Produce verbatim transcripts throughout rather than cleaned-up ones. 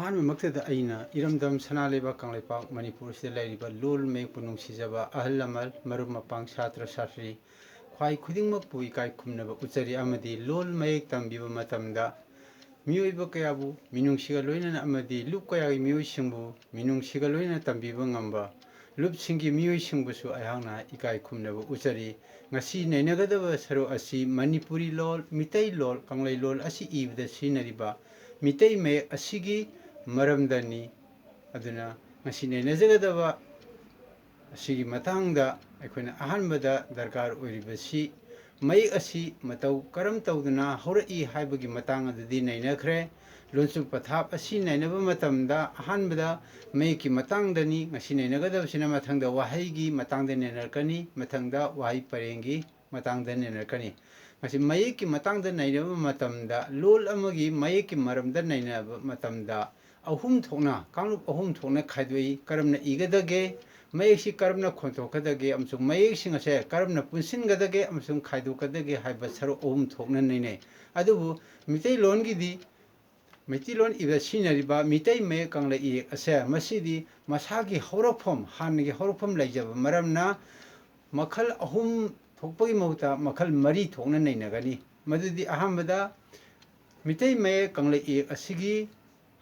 ꯑꯍꯥꯟꯕꯃꯛꯇꯗ ꯑꯩꯅ ꯏꯔꯝꯗꯝ ꯁꯅꯥ ꯂꯩꯕꯥꯛ ꯀꯪꯂꯩꯄꯥꯛ ꯃꯅꯤꯄꯨꯔꯁꯤꯗ ꯂꯩꯔꯤꯕ ꯂꯣꯜ ꯃꯌꯦꯛꯄꯨ ꯅꯨꯡꯁꯤꯖꯕ ꯑꯍꯜ ꯂꯃꯟ, ꯃꯔꯨꯞ ꯃꯄꯥꯡ, ꯁꯥꯇ꯭ꯔ ꯁꯥꯇ꯭ꯔꯤ, ꯈ꯭ꯋꯥꯏ ꯈꯨꯗꯤꯡꯃꯛꯄꯨ ꯏꯀꯥꯏ ꯈꯨꯝꯅꯕ ꯎꯠꯆꯔꯤ꯫ ꯑꯃꯗꯤ ꯂꯣꯜ ꯃꯌꯦꯛ ꯇꯝꯕꯤꯕ ꯃꯇꯝꯗ ꯃꯤꯑꯣꯏꯕ ꯀꯌꯥꯕꯨ ꯃꯤꯅꯨꯡꯁꯤꯒ ꯂꯣꯏꯅꯅ ꯑꯃꯗꯤ ꯂꯨꯞ ꯀꯌꯥꯒꯤ ꯃꯤꯑꯣꯏꯁꯤꯡꯕꯨ ꯃꯤꯅꯨꯡꯁꯤꯒ ꯂꯣꯏꯅꯅ ꯇꯝꯕꯤꯕ ꯉꯝꯕ ꯂꯨꯞꯁꯤꯡꯒꯤ ꯃꯤꯑꯣꯏꯁꯤꯡꯕꯨꯁꯨ ꯑꯩꯍꯥꯛꯅ ꯏꯀꯥꯏ ꯈꯨꯝꯅꯕ ꯎꯠꯆꯔꯤ꯫ ꯉꯁꯤ ꯅꯩꯅꯒꯗꯕ ꯁꯔꯨꯛ ꯑꯁꯤ ꯃꯅꯤꯄꯨꯔꯤ ꯂꯣꯜ, ꯃꯤꯇꯩ ꯂꯣꯜ, ꯀꯪꯂꯩ ꯂꯣꯜ ꯑꯁꯤ ꯏꯕꯗ ꯁꯤꯖꯤꯟꯅꯔꯤꯕ ꯃꯤꯇꯩ ꯃꯌꯦꯛ ꯑꯁꯤꯒꯤ ꯃꯔꯝꯗꯅꯤ꯫ ꯑꯗꯨꯅ ꯉꯁꯤ ꯅꯩꯅꯖꯒꯗꯕ ꯑꯁꯤꯒꯤ ꯃꯇꯥꯡꯗ ꯑꯩꯈꯣꯏꯅ ꯑꯍꯥꯟꯕꯗ ꯗꯔꯀꯥꯔ ꯑꯣꯏꯔꯤꯕꯁꯤ ꯃꯌꯦꯛ ꯑꯁꯤ ꯃꯇꯧ ꯀꯔꯝ ꯇꯧꯗꯨꯅ ꯍꯧꯔꯛꯏ ꯍꯥꯏꯕꯒꯤ ꯃꯇꯥꯡ ꯑꯗꯨꯗꯤ ꯅꯩꯅꯈ꯭ꯔꯦ꯫ ꯂꯣꯟꯆꯨꯞ ꯄꯊꯥꯞ ꯑꯁꯤ ꯅꯩꯅꯕ ꯃꯇꯝꯗ ꯑꯍꯥꯟꯕꯗ ꯃꯌꯦꯛꯀꯤ ꯃꯇꯥꯡꯗꯅꯤ꯫ ꯉꯁꯤ ꯅꯩꯅꯒꯗꯕꯁꯤꯅ ꯃꯊꯪꯗ ꯋꯥꯍꯩꯒꯤ ꯃꯇꯥꯡꯗ ꯅꯩꯅꯔꯛꯀꯅꯤ, ꯃꯊꯪꯗ ꯋꯥꯍꯩ ꯄꯔꯦꯡꯒꯤ ꯃꯇꯥꯡꯗ ꯅꯩꯅꯔꯛꯀꯅꯤ꯫ ꯉꯁꯤ ꯃꯌꯦꯛꯀꯤ ꯃꯇꯥꯡꯗ ꯅꯩꯅꯕ ꯃꯇꯝꯗ, ꯂꯣꯜ ꯑꯃꯒꯤ ꯃꯌꯦꯛꯀꯤ ꯃꯔꯝꯗ ꯅꯩꯅꯕ ꯃꯇꯝꯗ, ꯑꯍꯨꯝ ꯊꯣꯛꯅ, ꯀꯥꯡꯂꯨꯞ ꯑꯍꯨꯝ ꯊꯣꯛꯅ ꯈꯥꯏꯗꯣꯛꯏ꯫ ꯀꯔꯝꯅ ꯏꯒꯗꯒꯦ, ꯃꯌꯦꯛꯁꯤ ꯀꯔꯝꯅ ꯈꯣꯟꯊꯣꯛꯀꯗꯒꯦ ꯑꯃꯁꯨꯡ ꯃꯌꯦꯛꯁꯤꯡ ꯑꯁꯦ ꯀꯔꯝꯅ ꯄꯨꯟꯁꯤꯟꯒꯗꯒꯦ ꯑꯃꯁꯨꯡ ꯈꯥꯏꯗꯣꯛꯀꯗꯒꯦ ꯍꯥꯏꯕ ꯁꯔꯨꯛ ꯑꯍꯨꯝ ꯊꯣꯛꯅ ꯅꯩꯅꯩ꯫ ꯑꯗꯨꯕꯨ ꯃꯤꯇꯩꯂꯣꯟꯒꯤꯗꯤ, ꯃꯩꯇꯩꯂꯣꯟ ꯏꯕꯗ ꯁꯤꯖꯤꯟꯅꯔꯤꯕ ꯃꯤꯇꯩ ꯃꯌꯦꯛ ꯀꯪꯂꯩ ꯏꯌꯦꯛ ꯑꯁꯦ, ꯃꯁꯤꯗꯤ ꯃꯁꯥꯒꯤ ꯍꯧꯔꯛꯐꯝ, ꯍꯥꯟꯅꯒꯤ ꯍꯧꯔꯛꯐꯝ ꯂꯩꯖꯕ ꯃꯔꯝꯅ ꯃꯈꯜ ꯑꯍꯨꯝ ꯊꯣꯛꯄꯒꯤ ꯃꯍꯨꯠꯇ ꯃꯈꯜ ꯃꯔꯤ ꯊꯣꯛꯅ ꯅꯩꯅꯒꯅꯤ꯫ ꯃꯗꯨꯗꯤ ꯑꯍꯥꯟꯕꯗ ꯃꯤꯇꯩ ꯃꯌꯦꯛ ꯀꯪꯂꯩ ꯏꯌꯦꯛ ꯑꯁꯤꯒꯤ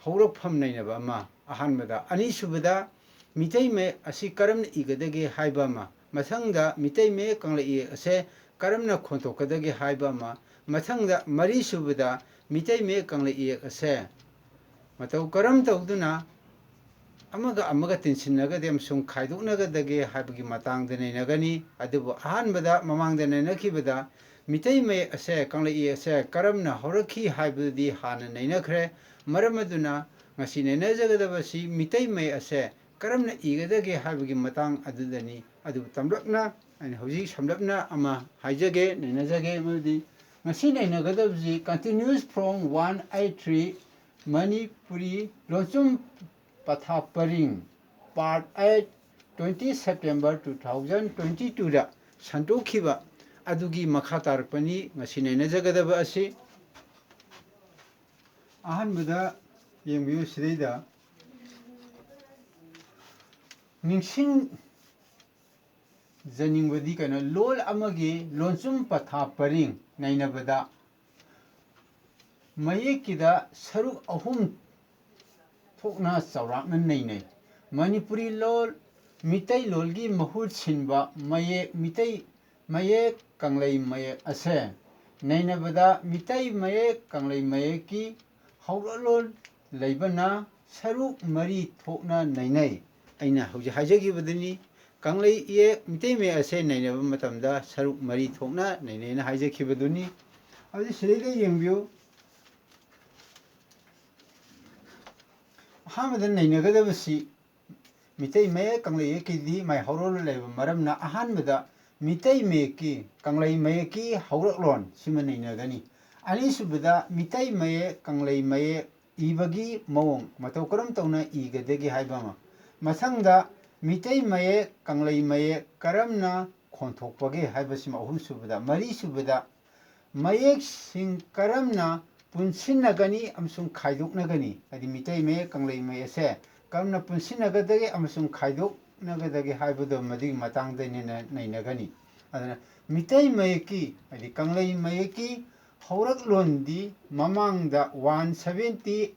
ꯍꯧꯔꯛꯐꯝ ꯅꯩꯅꯕ ꯑꯃ, ꯑꯍꯥꯟꯕꯗ꯫ ꯑꯅꯤꯁꯨꯕꯗ ꯃꯤꯇꯩ ꯃꯌꯦꯛ ꯑꯁꯤ ꯀꯔꯝꯅ ꯏꯒꯗꯒꯦ ꯍꯥꯏꯕ ꯑꯃ, ꯃꯊꯪꯗ ꯃꯤꯇꯩ ꯃꯌꯦꯛ ꯀꯪꯂꯩ ꯏꯌꯦꯛ ꯑꯁꯦ ꯀꯔꯝꯅ ꯈꯣꯟꯊꯣꯛꯀꯗꯒꯦ ꯍꯥꯏꯕ ꯑꯃ, ꯃꯊꯪꯗ ꯃꯔꯤꯁꯨꯕꯗ ꯃꯤꯇꯩ ꯃꯌꯦꯛ ꯀꯪꯂꯩ ꯏꯌꯦꯛ ꯑꯁꯦ ꯃꯇꯧ ꯀꯔꯝ ꯇꯧꯗꯨꯅ ꯑꯃꯒ ꯑꯃꯒ ꯇꯤꯟꯁꯤꯟꯅꯒꯗꯦ ꯑꯃꯁꯨꯡ ꯈꯥꯏꯗꯣꯛꯅꯒꯗꯒꯦ ꯍꯥꯏꯕꯒꯤ ꯃꯇꯥꯡꯗ ꯅꯩꯅꯒꯅꯤ꯫ ꯑꯗꯨꯕꯨ ꯑꯍꯥꯟꯕꯗ ꯃꯃꯥꯡꯗ ꯅꯩꯅꯈꯤꯕꯗ ꯃꯤꯇꯩ ꯃꯌꯦꯛ ꯑꯁꯦ, ꯀꯪꯂꯩ ꯏꯌꯦꯛ ꯑꯁꯦ ꯀꯔꯝꯅ ꯍꯧꯔꯛꯈꯤ ꯍꯥꯏꯕꯗꯨꯗꯤ ꯍꯥꯟꯅ ꯅꯩꯅꯈ꯭ꯔꯦ꯫ ꯃꯔꯝ ꯑꯗꯨꯅ ꯉꯁꯤ ꯅꯩꯅꯖꯒꯗꯕꯁꯤ ꯃꯤꯇꯩ ꯃꯌꯦꯛ ꯑꯁꯦ ꯀꯔꯝꯅ ꯏꯒꯗꯒꯦ ꯍꯥꯏꯕꯒꯤ ꯃꯇꯥꯡ ꯑꯗꯨꯗꯅꯤ꯫ ꯑꯗꯨꯕꯨ ꯇꯝꯂꯞꯅ ꯑꯩꯅ ꯍꯧꯖꯤꯛ ꯁꯝꯂꯞꯅ ꯑꯃ ꯍꯥꯏꯖꯒꯦ, ꯅꯩꯅꯖꯒꯦ꯫ ꯃꯗꯨꯗꯤ ꯉꯁꯤ ꯅꯩꯅꯒꯗꯕꯁꯤ continuous from one eight three Manipuri ꯂꯣꯟꯆꯨꯝ ꯄꯊꯥꯞ ꯄꯔꯤꯡ, part eight, twenty September two thousand twenty twoꯗ ꯁꯟꯗꯣꯛꯈꯤꯕ ꯑꯗꯨꯒꯤ ꯃꯈꯥ ꯇꯥꯔꯛꯄꯅꯤ ꯉꯁꯤ ꯅꯩꯅꯖꯒꯗꯕ ꯑꯁꯤ꯫ ꯑꯍꯥꯟꯕꯗ ꯌꯦꯡꯕꯤꯌꯨ ꯁꯤꯗꯩꯗ꯫ ꯅꯤꯡꯁꯤꯡꯖꯅꯤꯡꯕꯗꯤ ꯀꯩꯅꯣ, ꯂꯣꯜ ꯑꯃꯒꯤ ꯂꯣꯟꯁꯨꯝ ꯄꯊꯥ ꯄꯔꯤꯡ ꯅꯩꯅꯕꯗ ꯃꯌꯦꯛꯀꯤꯗ ꯁꯔꯨꯛ ꯑꯍꯨꯝ ꯊꯣꯛꯅ ꯆꯥꯎꯔꯥꯛꯅ ꯅꯩꯅꯩ꯫ ꯃꯅꯤꯄꯨꯔꯤ ꯂꯣꯜ, ꯃꯤꯇꯩꯂꯣꯜꯒꯤ ꯃꯍꯨꯠ ꯁꯤꯟꯕ ꯃꯌꯦꯛ, ꯃꯤꯇꯩ ꯃꯌꯦꯛ, ꯀꯪꯂꯩ ꯃꯌꯦꯛ ꯑꯁꯦ ꯅꯩꯅꯕꯗ ꯃꯤꯇꯩ ꯃꯌꯦꯛ, ꯀꯪꯂꯩ ꯃꯌꯦꯛꯀꯤ ꯍꯧꯔꯛꯂꯣꯟ ꯂꯩꯕꯅ ꯁꯔꯨꯛ ꯃꯔꯤ ꯊꯣꯛꯅ ꯅꯩꯅꯩ꯫ ꯑꯩꯅ ꯍꯧꯖꯤꯛ ꯍꯥꯏꯖꯈꯤꯕꯗꯨꯅꯤ, ꯀꯪꯂꯩ ꯏꯌꯦꯛ, ꯃꯤꯇꯩ ꯃꯌꯦꯛ ꯑꯁꯦ ꯅꯩꯅꯕ ꯃꯇꯝꯗ ꯁꯔꯨꯛ ꯃꯔꯤ ꯊꯣꯛꯅ ꯅꯩꯅꯩꯅ ꯍꯥꯏꯖꯈꯤꯕꯗꯨꯅꯤ꯫ ꯑꯗꯨ ꯁꯤꯗꯩꯗ ꯌꯦꯡꯕꯤꯌꯨ꯫ ꯑꯍꯥꯟꯕꯗ ꯅꯩꯅꯒꯗꯕꯁꯤ ꯃꯤꯇꯩ ꯃꯌꯦꯛ ꯀꯪꯂꯩ ꯏꯌꯦꯛꯀꯤꯗꯤ ꯃꯥꯏ ꯍꯧꯔꯛꯂꯣꯟ ꯂꯩꯕ ꯃꯔꯝꯅ ꯑꯍꯥꯟꯕꯗ ꯃꯤꯇꯩ ꯃꯌꯦꯛꯀꯤ, ꯀꯪꯂꯩ ꯃꯌꯦꯛꯀꯤ ꯍꯧꯔꯛꯂꯣꯟ ꯁꯤꯃ ꯅꯩꯅꯒꯅꯤ꯫ ꯑꯅꯤꯁꯨꯕꯗ ꯃꯤꯇꯩ ꯃꯌꯦꯛ ꯀꯪꯂꯩ ꯃꯌꯦꯛ ꯏꯕꯒꯤ ꯃꯑꯣꯡ ꯃꯇꯧ ꯀꯔꯝ ꯇꯧꯅ ꯏꯒꯗꯒꯦ ꯍꯥꯏꯕ ꯑꯃ꯫ ꯃꯊꯪꯗ ꯃꯤꯇꯩ ꯃꯌꯦꯛ ꯀꯪꯂꯩ ꯃꯌꯦꯛ ꯀꯔꯝꯅ ꯈꯣꯟꯊꯣꯛꯄꯒꯦ ꯍꯥꯏꯕꯁꯤꯃ ꯑꯍꯨꯝꯁꯨꯕꯗ꯫ ꯃꯔꯤꯁꯨꯕꯗ ꯃꯌꯦꯛꯁꯤꯡ ꯀꯔꯝꯅ ꯄꯨꯟꯁꯤꯟꯅꯒꯅꯤ ꯑꯃꯁꯨꯡ ꯈꯥꯏꯗꯣꯛꯅꯒꯅꯤ, ꯍꯥꯏꯗꯤ ꯃꯤꯇꯩ ꯃꯌꯦꯛ ꯀꯪꯂꯩ ꯃꯌꯦꯛ ꯑꯁꯦ ꯀꯔꯝꯅ ꯄꯨꯟꯁꯤꯟꯅꯒꯗꯒꯦ ꯑꯃꯁꯨꯡ ꯈꯥꯏꯗꯣꯛꯅꯒꯗꯒꯦ ꯍꯥꯏꯕꯗꯨ ꯃꯗꯨꯒꯤ ꯃꯇꯥꯡꯗꯅꯤꯅ ꯅꯩꯅꯒꯅꯤ꯫ ꯑꯗꯨꯅ ꯃꯤꯇꯩ ꯃꯌꯦꯛꯀꯤ, ꯍꯥꯏꯗꯤ ꯀꯪꯂꯩ ꯃꯌꯦꯛꯀꯤ ꯍꯧꯔꯛꯂꯣꯟꯗꯤ ꯃꯃꯥꯡꯗ ꯋꯥꯟ ꯁꯚꯦꯟꯇꯤ,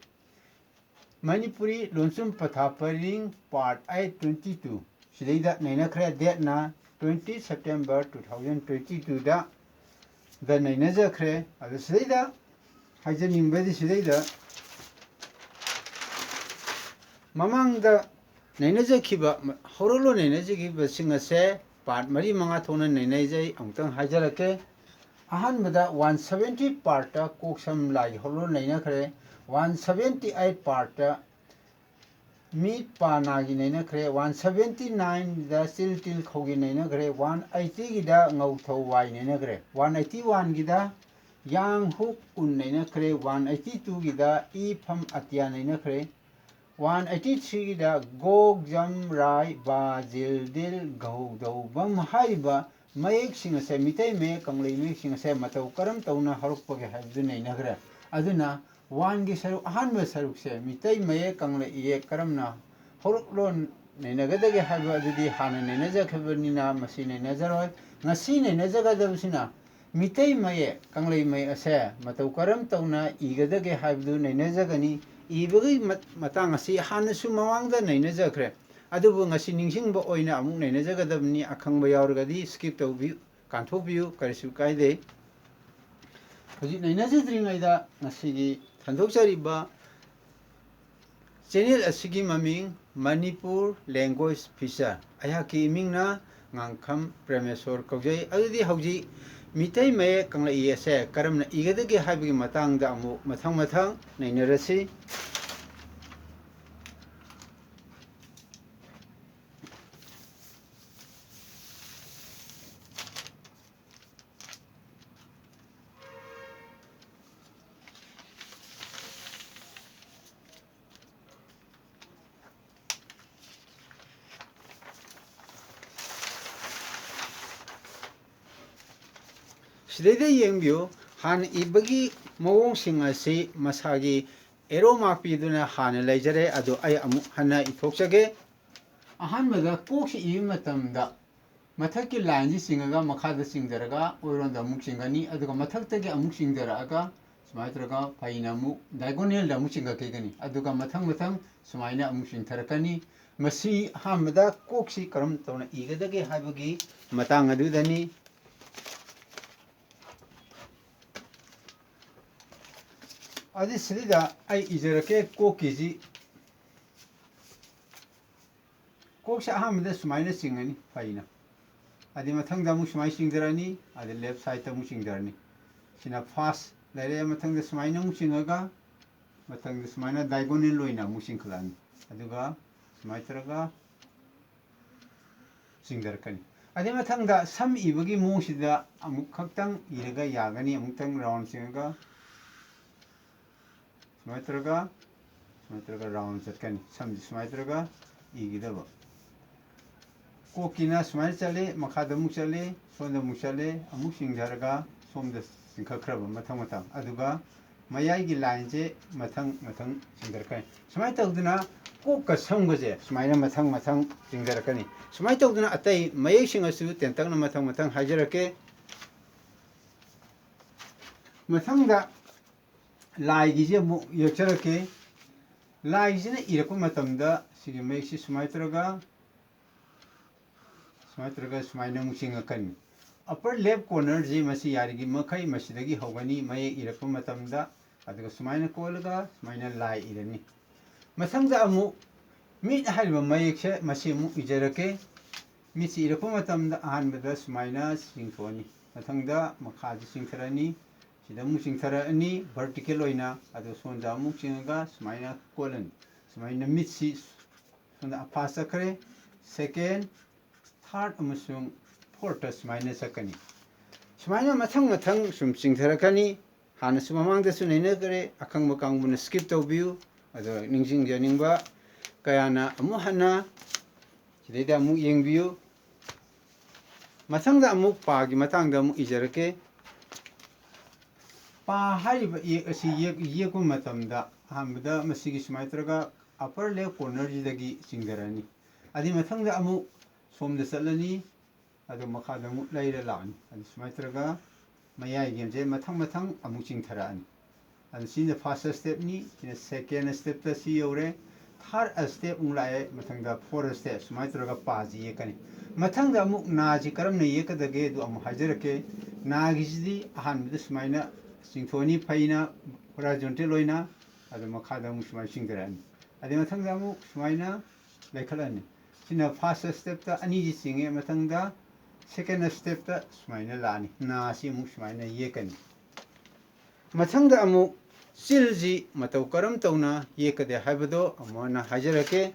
ꯃꯅꯤꯄꯨꯔꯤ ꯂꯣꯟꯁꯨꯝ ꯄꯊꯥ ꯄꯔꯤꯡ part eight twenty two ꯁꯤꯗꯩꯗ ꯅꯩꯅꯈ꯭ꯔꯦ꯫ Date ꯅ twenty September two thousand twenty two ꯗ, ꯗ ꯅꯩꯅꯖꯈ꯭ꯔꯦ꯫ ꯑꯗꯨ ꯁꯤꯗꯩꯗ ꯍꯥꯏꯖꯅꯤꯡꯕꯗꯤ ꯁꯤꯗꯩꯗ ꯃꯃꯥꯡꯗ ꯅꯩꯅꯖꯈꯤꯕ, ꯍꯧꯔꯛꯂꯣꯟ ꯅꯩꯅꯖꯈꯤꯕꯁꯤꯡ ꯑꯁꯦ part ꯃꯔꯤ ꯃꯉꯥ ꯊꯣꯛꯅ ꯅꯩꯅꯖꯩ꯫ ꯑꯃꯨꯛꯇꯪ ꯍꯥꯏꯖꯔꯛꯀꯦ꯫ ꯑꯍꯥꯟꯕꯗ ꯋꯥꯟ ꯁꯚꯦꯟꯇꯤ part ꯀꯣꯛ ꯁꯝ ꯂꯥꯏꯒꯤ ꯍꯧꯔꯛꯂꯣꯟ ꯅꯩꯅꯈ꯭ꯔꯦ꯫ ꯋꯥꯟ ꯁꯚꯦꯟꯇꯤ ꯑꯩꯠ part ꯃꯤꯠ ꯄꯥ ꯅꯥꯒꯤ ꯅꯩꯅꯈ꯭ꯔꯦ꯫ ꯋꯥꯟ ꯁꯚꯦꯟꯇꯤ ꯅꯥꯏꯟꯗ ꯆꯤꯜ ꯇꯤꯜ ꯈꯧꯒꯤ ꯅꯩꯅꯈ꯭ꯔꯦ꯫ ꯋꯥꯟ ꯑꯩꯠꯇꯤꯒꯤꯗ ꯉꯧ ꯊꯧ ꯋꯥꯏ ꯅꯩꯅꯈ꯭ꯔꯦ꯫ ꯋꯥꯟ ꯑꯩꯠꯇꯤ ꯋꯥꯟꯒꯤꯗ ꯌꯥꯡ ꯍꯨꯛ ꯎꯟ ꯅꯩꯅꯈ꯭ꯔꯦ꯫ ꯋꯥꯟ ꯑꯩꯠꯇꯤ ꯇꯨꯒꯤꯗ ꯏ ꯐꯝ ꯑꯇꯤꯌꯥ ꯅꯩꯅꯈ꯭ꯔꯦ꯫ ꯋꯥꯟ ꯑꯩꯠꯇꯤ ꯊ꯭ꯔꯤꯒꯤꯗ ꯒꯣꯛ ꯖꯝ ꯔꯥꯏ ꯕꯥ ꯖꯤꯜ ꯗꯤꯜ ꯒꯧ ꯗꯧ ꯕꯝ ꯍꯥꯏꯔꯤꯕ ꯃꯌꯦꯛꯁꯤꯡ ꯑꯁꯦ, ꯃꯤꯇꯩ ꯃꯌꯦꯛ ꯀꯪꯂꯩ ꯃꯌꯦꯛꯁꯤꯡ ꯑꯁꯦ ꯃꯇꯧ ꯀꯔꯝ ꯇꯧꯅ ꯍꯧꯔꯛꯄꯒꯦ ꯍꯥꯏꯕꯗꯨ ꯅꯩꯅꯈ꯭ꯔꯦ꯫ ꯑꯗꯨꯅ ꯋꯥꯟꯒꯤ ꯁꯔꯨꯛ, ꯑꯍꯥꯟꯕ ꯁꯔꯨꯛꯁꯦ, ꯃꯤꯇꯩ ꯃꯌꯦꯛ ꯀꯪꯂꯩ ꯏꯌꯦꯛ ꯀꯔꯝꯅ ꯍꯧꯔꯛꯂꯣꯟ ꯅꯩꯅꯒꯗꯒꯦ ꯍꯥꯏꯕ ꯑꯗꯨꯗꯤ ꯍꯥꯟꯅ ꯅꯩꯅꯖꯈ꯭ꯔꯕꯅꯤꯅ ꯃꯁꯤ ꯅꯩꯅꯖꯔꯣꯏ꯫ ꯉꯁꯤ ꯅꯩꯅꯖꯒꯗꯕꯁꯤꯅ ꯃꯤꯇꯩ ꯃꯌꯦꯛ ꯀꯪꯂꯩ ꯃꯌꯦꯛ ꯑꯁꯦ ꯃꯇꯧ ꯀꯔꯝ ꯇꯧꯅ ꯏꯒꯗꯒꯦ ꯍꯥꯏꯕꯗꯨ ꯅꯩꯅꯖꯒꯅꯤ꯫ ꯏꯕꯒꯤ ꯃꯠ-, ꯃꯇꯥꯡ ꯑꯁꯤ ꯍꯥꯟꯅꯁꯨ ꯃꯃꯥꯡꯗ ꯅꯩꯅꯖꯈ꯭ꯔꯦ, ꯑꯗꯨꯕꯨ ꯉꯁꯤ ꯅꯤꯡꯁꯤꯡꯕ ꯑꯣꯏꯅ ꯑꯃꯨꯛ ꯅꯩꯅꯖꯒꯗꯕꯅꯤ꯫ ꯑꯈꯪꯕ ꯌꯥꯎꯔꯒꯗꯤ skip ꯇꯧꯕꯤꯌꯨ, ꯀꯥꯟꯊꯣꯛꯄꯤꯌꯨ, ꯀꯔꯤꯁꯨ ꯀꯥꯏꯗꯦ꯫ ꯍꯧꯖꯤꯛ ꯅꯩꯅꯖꯗ꯭ꯔꯤꯉꯩꯗ ꯉꯁꯤꯒꯤ ꯁꯟꯗꯣꯛꯆꯔꯤꯕ channel ꯑꯁꯤꯒꯤ ꯃꯃꯤꯡ ꯃꯅꯤꯄꯨꯔ Language Feature, ꯑꯩꯍꯥꯛꯀꯤ ꯏꯃꯤꯡꯅ ꯉꯥꯡꯈꯝ ꯄ꯭ꯔꯦꯃꯦꯁꯣꯔ ꯀꯧꯖꯩ꯫ ꯑꯗꯨꯗꯤ ꯍꯧꯖꯤꯛ ꯃꯤꯇꯩ ꯃꯌꯦꯛ ꯀꯪꯂꯩ ꯏꯌꯦꯛ ꯑꯁꯦ ꯀꯔꯝꯅ ꯏꯒꯗꯒꯦ ꯍꯥꯏꯕꯒꯤ ꯃꯇꯥꯡꯗ ꯑꯃꯨꯛ ꯃꯊꯪ ꯃꯊꯪ ꯅꯩꯅꯔꯁꯤ꯫ ꯁꯤꯗꯩꯗ ꯌꯦꯡꯕꯤꯌꯨ, ꯍꯥꯟꯅ ꯏꯕꯒꯤ ꯃꯑꯣꯡꯁꯤꯡ ꯑꯁꯤ ꯃꯁꯥꯒꯤ arrow mark ꯄꯤꯗꯨꯅ ꯍꯥꯟꯅ ꯂꯩꯖꯔꯦ, ꯑꯗꯨ ꯑꯩ ꯑꯃꯨꯛ ꯍꯟꯅ ꯏꯊꯣꯛꯆꯒꯦ꯫ ꯑꯍꯥꯟꯕꯗ ꯀꯣꯛꯁꯤ ꯏꯕ ꯃꯇꯝꯗ ꯃꯊꯛꯀꯤ line ꯁꯤ ꯆꯤꯡꯉꯒ ꯃꯈꯥꯗ ꯆꯤꯡꯊꯔꯒ ꯑꯣꯏꯔꯣꯝꯗ ꯑꯃꯨꯛ ꯆꯤꯡꯒꯅꯤ, ꯑꯗꯨꯒ ꯃꯊꯛꯇꯒꯤ ꯑꯃꯨꯛ ꯆꯤꯡꯊꯔꯛꯑꯒ ꯁꯨꯃꯥꯏꯅ ꯇꯧꯔꯒ ꯐꯩꯅ ꯑꯃꯨꯛ diagonal ꯗ ꯑꯃꯨꯛ ꯆꯤꯡꯈꯠꯈꯤꯒꯅꯤ, ꯑꯗꯨꯒ ꯃꯊꯪ ꯃꯊꯪ ꯁꯨꯃꯥꯏꯅ ꯑꯃꯨꯛ ꯆꯤꯡꯊꯔꯛꯀꯅꯤ꯫ ꯃꯁꯤ ꯑꯍꯥꯟꯕꯗ ꯀꯣꯛꯁꯤ ꯀꯔꯝ ꯇꯧꯅ ꯏꯒꯗꯒꯦ ꯍꯥꯏꯕꯒꯤ ꯃꯇꯥꯡ ꯑꯗꯨꯗꯅꯤ꯫ ꯑꯗꯨ ꯁꯤꯗꯩꯗ ꯑꯩ ꯏꯖꯔꯛꯀꯦ ꯀꯣꯛꯀꯤꯁꯤ꯫ ꯀꯣꯛꯁꯦ ꯑꯍꯥꯟꯕꯗ ꯁꯨꯃꯥꯏꯅ ꯆꯤꯡꯉꯅꯤ ꯐꯩꯅ, ꯑꯗꯩ ꯃꯊꯪꯗ ꯑꯃꯨꯛ ꯁꯨꯃꯥꯏꯅ ꯆꯤꯡꯊꯔꯛꯑꯅꯤ, ꯑꯗꯩ left side ꯇ ꯑꯃꯨꯛ ꯆꯤꯡꯊꯔꯅꯤ꯫ ꯁꯤꯅ first ꯂꯩꯔꯦ, ꯃꯊꯪꯗ ꯁꯨꯃꯥꯏꯅ ꯑꯃꯨꯛ ꯆꯤꯡꯉꯒ ꯃꯊꯪꯗ ꯁꯨꯃꯥꯏꯅ diagonal ꯑꯣꯏꯅ ꯑꯃꯨꯛ ꯆꯤꯡꯈꯠꯂꯛꯑꯅꯤ, ꯑꯗꯨꯒ ꯁꯨꯃꯥꯏꯅ ꯇꯧꯔꯒ ꯆꯤꯡꯊꯔꯛꯀꯅꯤ꯫ ꯑꯗꯩ ꯃꯊꯪꯗ ꯁꯝ ꯏꯕꯒꯤ ꯃꯑꯣꯡꯁꯤꯗ ꯑꯃꯨꯛ ꯈꯛꯇꯪ ꯏꯔꯒ ꯌꯥꯒꯅꯤ, ꯑꯃꯨꯛꯇꯪ round ꯆꯤꯡꯉꯒ ꯁꯨꯃꯥꯏꯅ ꯇꯧꯔꯒ, ꯁꯨꯃꯥꯏꯅ ꯇꯧꯔꯒ round ꯆꯠꯀꯅꯤ꯫ ꯁꯝꯁꯤ ꯁꯨꯃꯥꯏꯅ ꯇꯧꯔꯒ ꯏꯒꯗꯕ꯫ ꯀꯣꯛꯀꯤꯅ ꯁꯨꯃꯥꯏꯅ ꯆꯠꯂꯤ, ꯃꯈꯥꯗ ꯑꯃꯨꯛ ꯆꯠꯂꯤ, ꯁꯣꯝꯗ ꯑꯃꯨꯛ ꯆꯠꯂꯤ, ꯑꯃꯨꯛ ꯆꯤꯡꯊꯔꯒ ꯁꯣꯝꯗ ꯆꯤꯡꯈꯠꯈ꯭ꯔꯕ ꯃꯊꯪ ꯃꯊꯪ꯫ ꯑꯗꯨꯒ ꯃꯌꯥꯏꯒꯤ line ꯁꯦ ꯃꯊꯪ ꯃꯊꯪ ꯆꯤꯡꯊꯔꯛꯀꯅꯤ꯫ ꯁꯨꯃꯥꯏꯅ ꯇꯧꯗꯅ ꯀꯣꯛꯀ ꯁꯝꯒꯁꯦ ꯁꯨꯃꯥꯏꯅ ꯃꯊꯪ ꯃꯊꯪ ꯆꯤꯡꯊꯔꯛꯀꯅꯤ꯫ ꯁꯨꯃꯥꯏꯅ ꯇꯧꯗꯅ ꯑꯇꯩ ꯃꯌꯦꯛꯁꯤꯡ ꯑꯁꯤꯁꯨ ꯇꯦꯟꯇꯛꯅ ꯃꯊꯪ ꯃꯊꯪ ꯍꯥꯏꯖꯔꯛꯀꯦ꯫ ꯃꯊꯪꯗ ꯂꯥꯏꯒꯤꯁꯦ ꯑꯃꯨꯛ ꯌꯦꯛꯆꯔꯛꯀꯦ꯫ ꯂꯥꯏꯁꯤꯅ ꯏꯔꯛꯄ ꯃꯇꯝꯗ ꯁꯤꯒꯤ ꯃꯌꯦꯛꯁꯤ ꯁꯨꯃꯥꯏꯅ ꯇꯧꯔꯒ ꯁꯨꯃꯥꯏꯅ ꯇꯧꯔꯒ ꯁꯨꯃꯥꯏꯅ ꯑꯃꯨꯛ ꯆꯤꯡꯉꯛꯀꯅꯤ꯫ Upper left corner ꯁꯤ ꯃꯁꯤ ꯌꯥꯔꯤꯉꯩ ꯃꯈꯩ ꯃꯁꯤꯗꯒꯤ ꯍꯧꯒꯅꯤ꯫ ꯃꯌꯦꯛ ꯏꯔꯛꯄ ꯃꯇꯝꯗ ꯑꯗꯨꯒ ꯁꯨꯃꯥꯏꯅ ꯀꯣꯜꯂꯒ ꯁꯨꯃꯥꯏꯅ ꯂꯥꯏ ꯏꯔꯅꯤ꯫ ꯃꯊꯪꯗ ꯑꯃꯨꯛ ꯃꯤꯠ ꯍꯥꯏꯔꯤꯕ ꯃꯌꯦꯛꯁꯦ ꯃꯁꯤ ꯑꯃꯨꯛ ꯏꯖꯔꯛꯀꯦ꯫ ꯃꯤꯠꯁꯤ ꯏꯔꯛꯄ ꯃꯇꯝꯗ ꯑꯍꯥꯟꯕꯗ ꯁꯨꯃꯥꯏꯅ ꯆꯤꯡꯊꯣꯛꯑꯅꯤ꯫ ꯃꯊꯪꯗ ꯃꯈꯥꯁꯤ ꯆꯤꯡꯊꯔꯛꯑꯅꯤ꯫ ꯁꯤꯗ ꯑꯃꯨꯛ ꯆꯤꯡꯊꯔꯛꯑꯅꯤ vertical ꯑꯣꯏꯅ꯫ ꯑꯗꯨ ꯁꯣꯝꯗ ꯑꯃꯨꯛ ꯆꯤꯡꯉꯒ ꯁꯨꯃꯥꯏꯅ ꯀꯣꯜꯂꯅꯤ꯫ ꯁꯨꯃꯥꯏꯅ ꯃꯤꯠꯁꯤ ꯁꯣꯝꯗ first ꯆꯠꯈ꯭ꯔꯦ, second, third ꯑꯃꯁꯨꯡ fourth ꯁꯨꯃꯥꯏꯅ ꯆꯠꯀꯅꯤ꯫ ꯁꯨꯃꯥꯏꯅ ꯃꯊꯪ ꯃꯊꯪ ꯁꯨꯝ ꯆꯤꯡꯊꯔꯛꯀꯅꯤ꯫ ꯍꯥꯟꯅꯁꯨ ꯃꯃꯥꯡꯗꯁꯨ ꯅꯩꯅꯈ꯭ꯔꯦ, ꯑꯈꯪꯕ ꯀꯥꯡꯕꯨꯅ skip ꯇꯧꯕꯤꯌꯨ꯫ ꯑꯗꯣ ꯅꯤꯡꯁꯤꯡꯖꯅꯤꯡꯕ ꯀꯌꯥꯅ ꯑꯃꯨꯛ ꯍꯟꯅ ꯁꯤꯗꯩꯗ ꯑꯃꯨꯛ ꯌꯦꯡꯕꯤꯌꯨ꯫ ꯃꯊꯪꯗ ꯑꯃꯨꯛ ꯄꯥꯒꯤ ꯃꯇꯥꯡꯗ ꯑꯃꯨꯛ ꯏꯖꯔꯛꯀꯦ꯫ ꯄꯥ ꯍꯥꯏꯔꯤꯕ ꯏꯌꯦꯛ ꯑꯁꯤ ꯌꯦꯛ-, ꯌꯦꯛꯄ ꯃꯇꯝꯗ ꯑꯍꯥꯟꯕꯗ ꯃꯁꯤꯒꯤ ꯁꯨꯃꯥꯏꯅ ꯇꯧꯔꯒ upper left corner ꯁꯤꯗꯒꯤ ꯆꯤꯡꯊꯔꯛꯑꯅꯤ꯫ ꯑꯗꯨꯒꯤ ꯃꯊꯪꯗ ꯑꯃꯨꯛ ꯁꯣꯝꯗ ꯆꯠꯂꯅꯤ, ꯑꯗꯨ ꯃꯈꯥꯗ ꯑꯃꯨꯛ ꯂꯩꯔ ꯂꯥꯛꯑꯅꯤ꯫ ꯑꯗꯨ ꯁꯨꯃꯥꯏꯅ ꯇꯧꯔꯒ ꯃꯌꯥꯏꯒꯤ ꯑꯃꯁꯦ ꯃꯊꯪ ꯃꯊꯪ ꯑꯃꯨꯛ ꯆꯤꯡꯊꯔꯛꯑꯅꯤ꯫ ꯑꯗꯨ ꯁꯤꯅ first step ꯅꯤ, ꯁꯤꯅ second step ꯇ ꯁꯤ ꯌꯧꯔꯦ, third step ꯑꯃꯨꯛ ꯂꯥꯛꯑꯦ, ꯃꯊꯪꯗ fourth step, ꯁꯨꯃꯥꯏꯅ ꯇꯧꯔꯒ ꯄꯥꯁꯤ ꯌꯦꯛꯀꯅꯤ꯫ ꯃꯊꯪꯗ ꯑꯃꯨꯛ ꯅꯥꯁꯤ ꯀꯔꯝꯅ ꯌꯦꯛꯀꯗꯒꯦ ꯑꯗꯨ ꯑꯃꯨꯛ ꯍꯥꯏꯖꯔꯛꯀꯦ꯫ ꯅꯥꯒꯤꯁꯤꯗꯤ ꯑꯍꯥꯟꯕꯗ ꯁꯨꯃꯥꯏꯅ ꯆꯤꯡꯊꯣꯛꯑꯅꯤ ꯐꯩꯅ horizontal ꯑꯣꯏꯅ, ꯑꯗꯨ ꯃꯈꯥꯗ ꯑꯃꯨꯛ ꯁꯨꯃꯥꯏꯅ ꯆꯤꯡꯊꯔꯛꯑꯅꯤ꯫ ꯑꯗꯩ ꯃꯊꯪꯗ ꯑꯃꯨꯛ ꯁꯨꯃꯥꯏꯅ ꯂꯩꯈꯠꯂꯅꯤ꯫ ꯁꯤꯅ first step ꯇ ꯑꯅꯤꯁꯤ ꯆꯤꯡꯉꯦ, ꯃꯊꯪꯗ second step ꯇ ꯁꯨꯃꯥꯏꯅ ꯂꯥꯛꯑꯅꯤ꯫ ꯅꯥꯁꯤ ꯑꯃꯨꯛ ꯁꯨꯃꯥꯏꯅ ꯌꯦꯛꯀꯅꯤ꯫ ꯃꯊꯪꯗ ꯑꯃꯨꯛ ꯆꯤꯜꯁꯤ ꯃꯇꯧ ꯀꯔꯝ ꯇꯧꯅ ꯌꯦꯛꯀꯗꯦ ꯍꯥꯏꯕꯗꯣ ꯑꯃꯨꯛ ꯍꯟꯅ ꯍꯥꯏꯖꯔꯛꯀꯦ꯫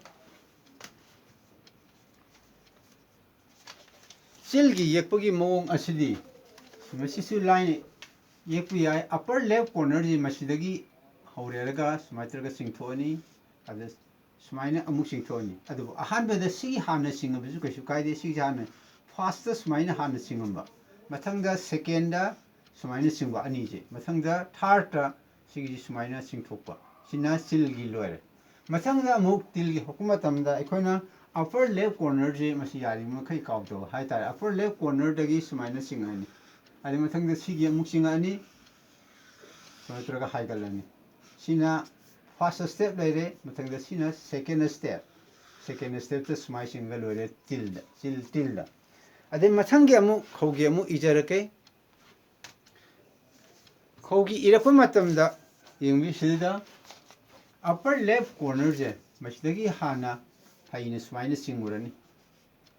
ꯆꯤꯜꯒꯤ ꯌꯦꯛꯄꯒꯤ ꯃꯑꯣꯡ ꯑꯁꯤꯗꯤ ꯃꯁꯤꯁꯨ ꯂꯥꯏꯅ ꯌꯦꯛꯄ ꯌꯥꯏ꯫ Upper left corner ꯁꯤ ꯃꯁꯤꯗꯒꯤ ꯍꯧꯔꯦꯔꯒ ꯁꯨꯃꯥꯏꯅ ꯇꯧꯔꯒ ꯆꯤꯡꯊꯣꯛꯑꯅꯤ꯫ ꯑꯗ ꯁꯨꯃꯥꯏꯅ ꯑꯃꯨꯛ ꯆꯤꯡꯊꯣꯛꯑꯅꯤ꯫ ꯑꯗꯨꯕꯨ ꯑꯍꯥꯟꯕꯗ ꯁꯤꯒꯤ ꯍꯥꯟꯅ ꯆꯤꯡꯉꯕꯁꯨ ꯀꯩꯁꯨ ꯀꯥꯏꯗꯦ꯫ ꯁꯤꯒꯤ ꯍꯥꯟꯅ first ꯇ ꯁꯨꯃꯥꯏꯅ ꯍꯥꯟꯅ ꯆꯤꯡꯉꯝꯕ, ꯃꯊꯪꯗ second ꯗ ꯁꯨꯃꯥꯏꯅ ꯆꯤꯡꯕ ꯑꯅꯤꯁꯦ, ꯃꯊꯪꯗ third ꯇ ꯁꯤꯒꯤꯁꯤ ꯁꯨꯃꯥꯏꯅ ꯆꯤꯡꯊꯣꯛꯄ꯫ ꯁꯤꯅ ꯆꯤꯜꯒꯤ ꯂꯣꯏꯔꯦ꯫ ꯃꯊꯪꯗ ꯑꯃꯨꯛ ꯇꯤꯜꯒꯤ ꯍꯧꯔꯛꯄ ꯃꯇꯝꯗ ꯑꯩꯈꯣꯏꯅ upper left cornerꯁꯦ ꯃꯁꯤ ꯌꯥꯔꯤꯕ ꯃꯈꯩ ꯀꯥꯎꯗꯕ ꯍꯥꯏꯇꯥꯔꯦ꯫ Upper left cornerꯗꯒꯤ ꯁꯨꯃꯥꯏꯅ ꯆꯤꯡꯉꯛꯑꯅꯤ꯫ ꯑꯗꯩ ꯃꯊꯪꯗ ꯁꯤꯒꯤ ꯑꯃꯨꯛ ꯆꯤꯡꯉꯛꯑꯅꯤ꯫ ꯁꯨꯃꯥꯏꯅ ꯇꯧꯔꯒ ꯍꯥꯏꯒꯠꯂꯅꯤ꯫ ꯁꯤꯅ first step ꯂꯩꯔꯦ꯫ ꯃꯊꯪꯗ ꯁꯤꯅ second step꯫ Second stepꯇ ꯁꯨꯃꯥꯏꯅ ꯆꯤꯡꯉꯒ ꯂꯣꯏꯔꯦ ꯇꯤꯜꯗ, ꯆꯤꯜ, ꯇꯤꯜꯗ꯫ ꯑꯗꯩ ꯃꯊꯪꯒꯤ ꯑꯃꯨꯛ ꯈꯧꯒꯤ ꯑꯃꯨꯛ ꯏꯖꯔꯛꯀꯦ꯫ ꯈꯧꯒꯤ ꯏꯔꯛꯄ ꯃꯇꯝꯗ ꯌꯦꯡꯕꯤꯌꯨ ꯁꯤꯗ upper left cornerꯁꯦ ꯃꯁꯤꯗꯒꯤ ꯍꯥꯟꯅ ꯐꯩꯅ ꯁꯨꯃꯥꯏꯅ ꯆꯤꯡꯉꯨꯔꯅꯤ꯫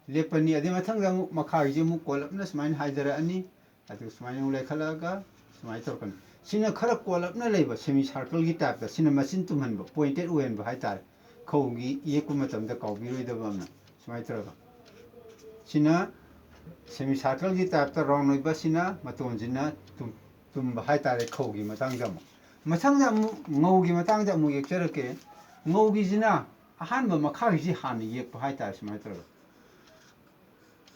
ꯂꯦꯞꯄꯅꯤ꯫ ꯑꯗꯩ ꯃꯊꯪꯗ ꯑꯃꯨꯛ ꯃꯈꯥꯒꯤꯁꯦ ꯑꯃꯨꯛ ꯀꯣꯜꯂꯞꯅ ꯁꯨꯃꯥꯏꯅ ꯍꯥꯏꯊꯔꯛꯑꯅꯤ꯫ ꯑꯗꯨꯒ ꯁꯨꯃꯥꯏꯅ ꯑꯃꯨꯛ ꯂꯩꯈꯠꯂꯛꯑꯒ ꯁꯨꯃꯥꯏꯅ ꯇꯧꯔꯛꯀꯅꯤ꯫ ꯁꯤꯅ ꯈꯔ ꯀꯣꯜꯂꯞꯅ ꯂꯩꯕ semi circleꯒꯤ typeꯇ, ꯁꯤꯅ ꯃꯆꯤꯟ ꯇꯨꯝꯍꯟꯕ, pointed ꯑꯣꯏꯍꯟꯕ ꯍꯥꯏꯇꯥꯔꯦ꯫ ꯈꯧꯒꯤ ꯌꯦꯛꯄ ꯃꯇꯝꯗ ꯀꯥꯎꯕꯤꯔꯣꯏꯗꯕ ꯑꯃꯅ ꯁꯨꯃꯥꯏꯅ ꯇꯧꯔꯒ, ꯁꯤꯅ semi circleꯒꯤ typeꯇ round ꯑꯣꯏꯕ, ꯁꯤꯅ ꯃꯇꯣꯟꯁꯤꯅ ꯇꯨꯝ-, ꯇꯨꯝꯕ ꯍꯥꯏꯇꯥꯔꯦ꯫ ꯈꯧꯒꯤ ꯃꯇꯥꯡꯗ ꯑꯃꯨꯛ, ꯃꯊꯪꯗ ꯑꯃꯨꯛ ꯉꯧꯒꯤ ꯃꯇꯥꯡꯗ ꯑꯃꯨꯛ ꯌꯦꯛꯆꯔꯛꯀꯦ꯫ ꯉꯧꯒꯤꯁꯤꯅ ꯑꯍꯥꯟꯕ ꯃꯈꯥꯒꯤꯁꯤ ꯍꯥꯟꯅ ꯌꯦꯛꯄ ꯍꯥꯏꯇꯥꯔꯦ꯫ ꯁꯨꯃꯥꯏꯅ ꯇꯧꯔꯒ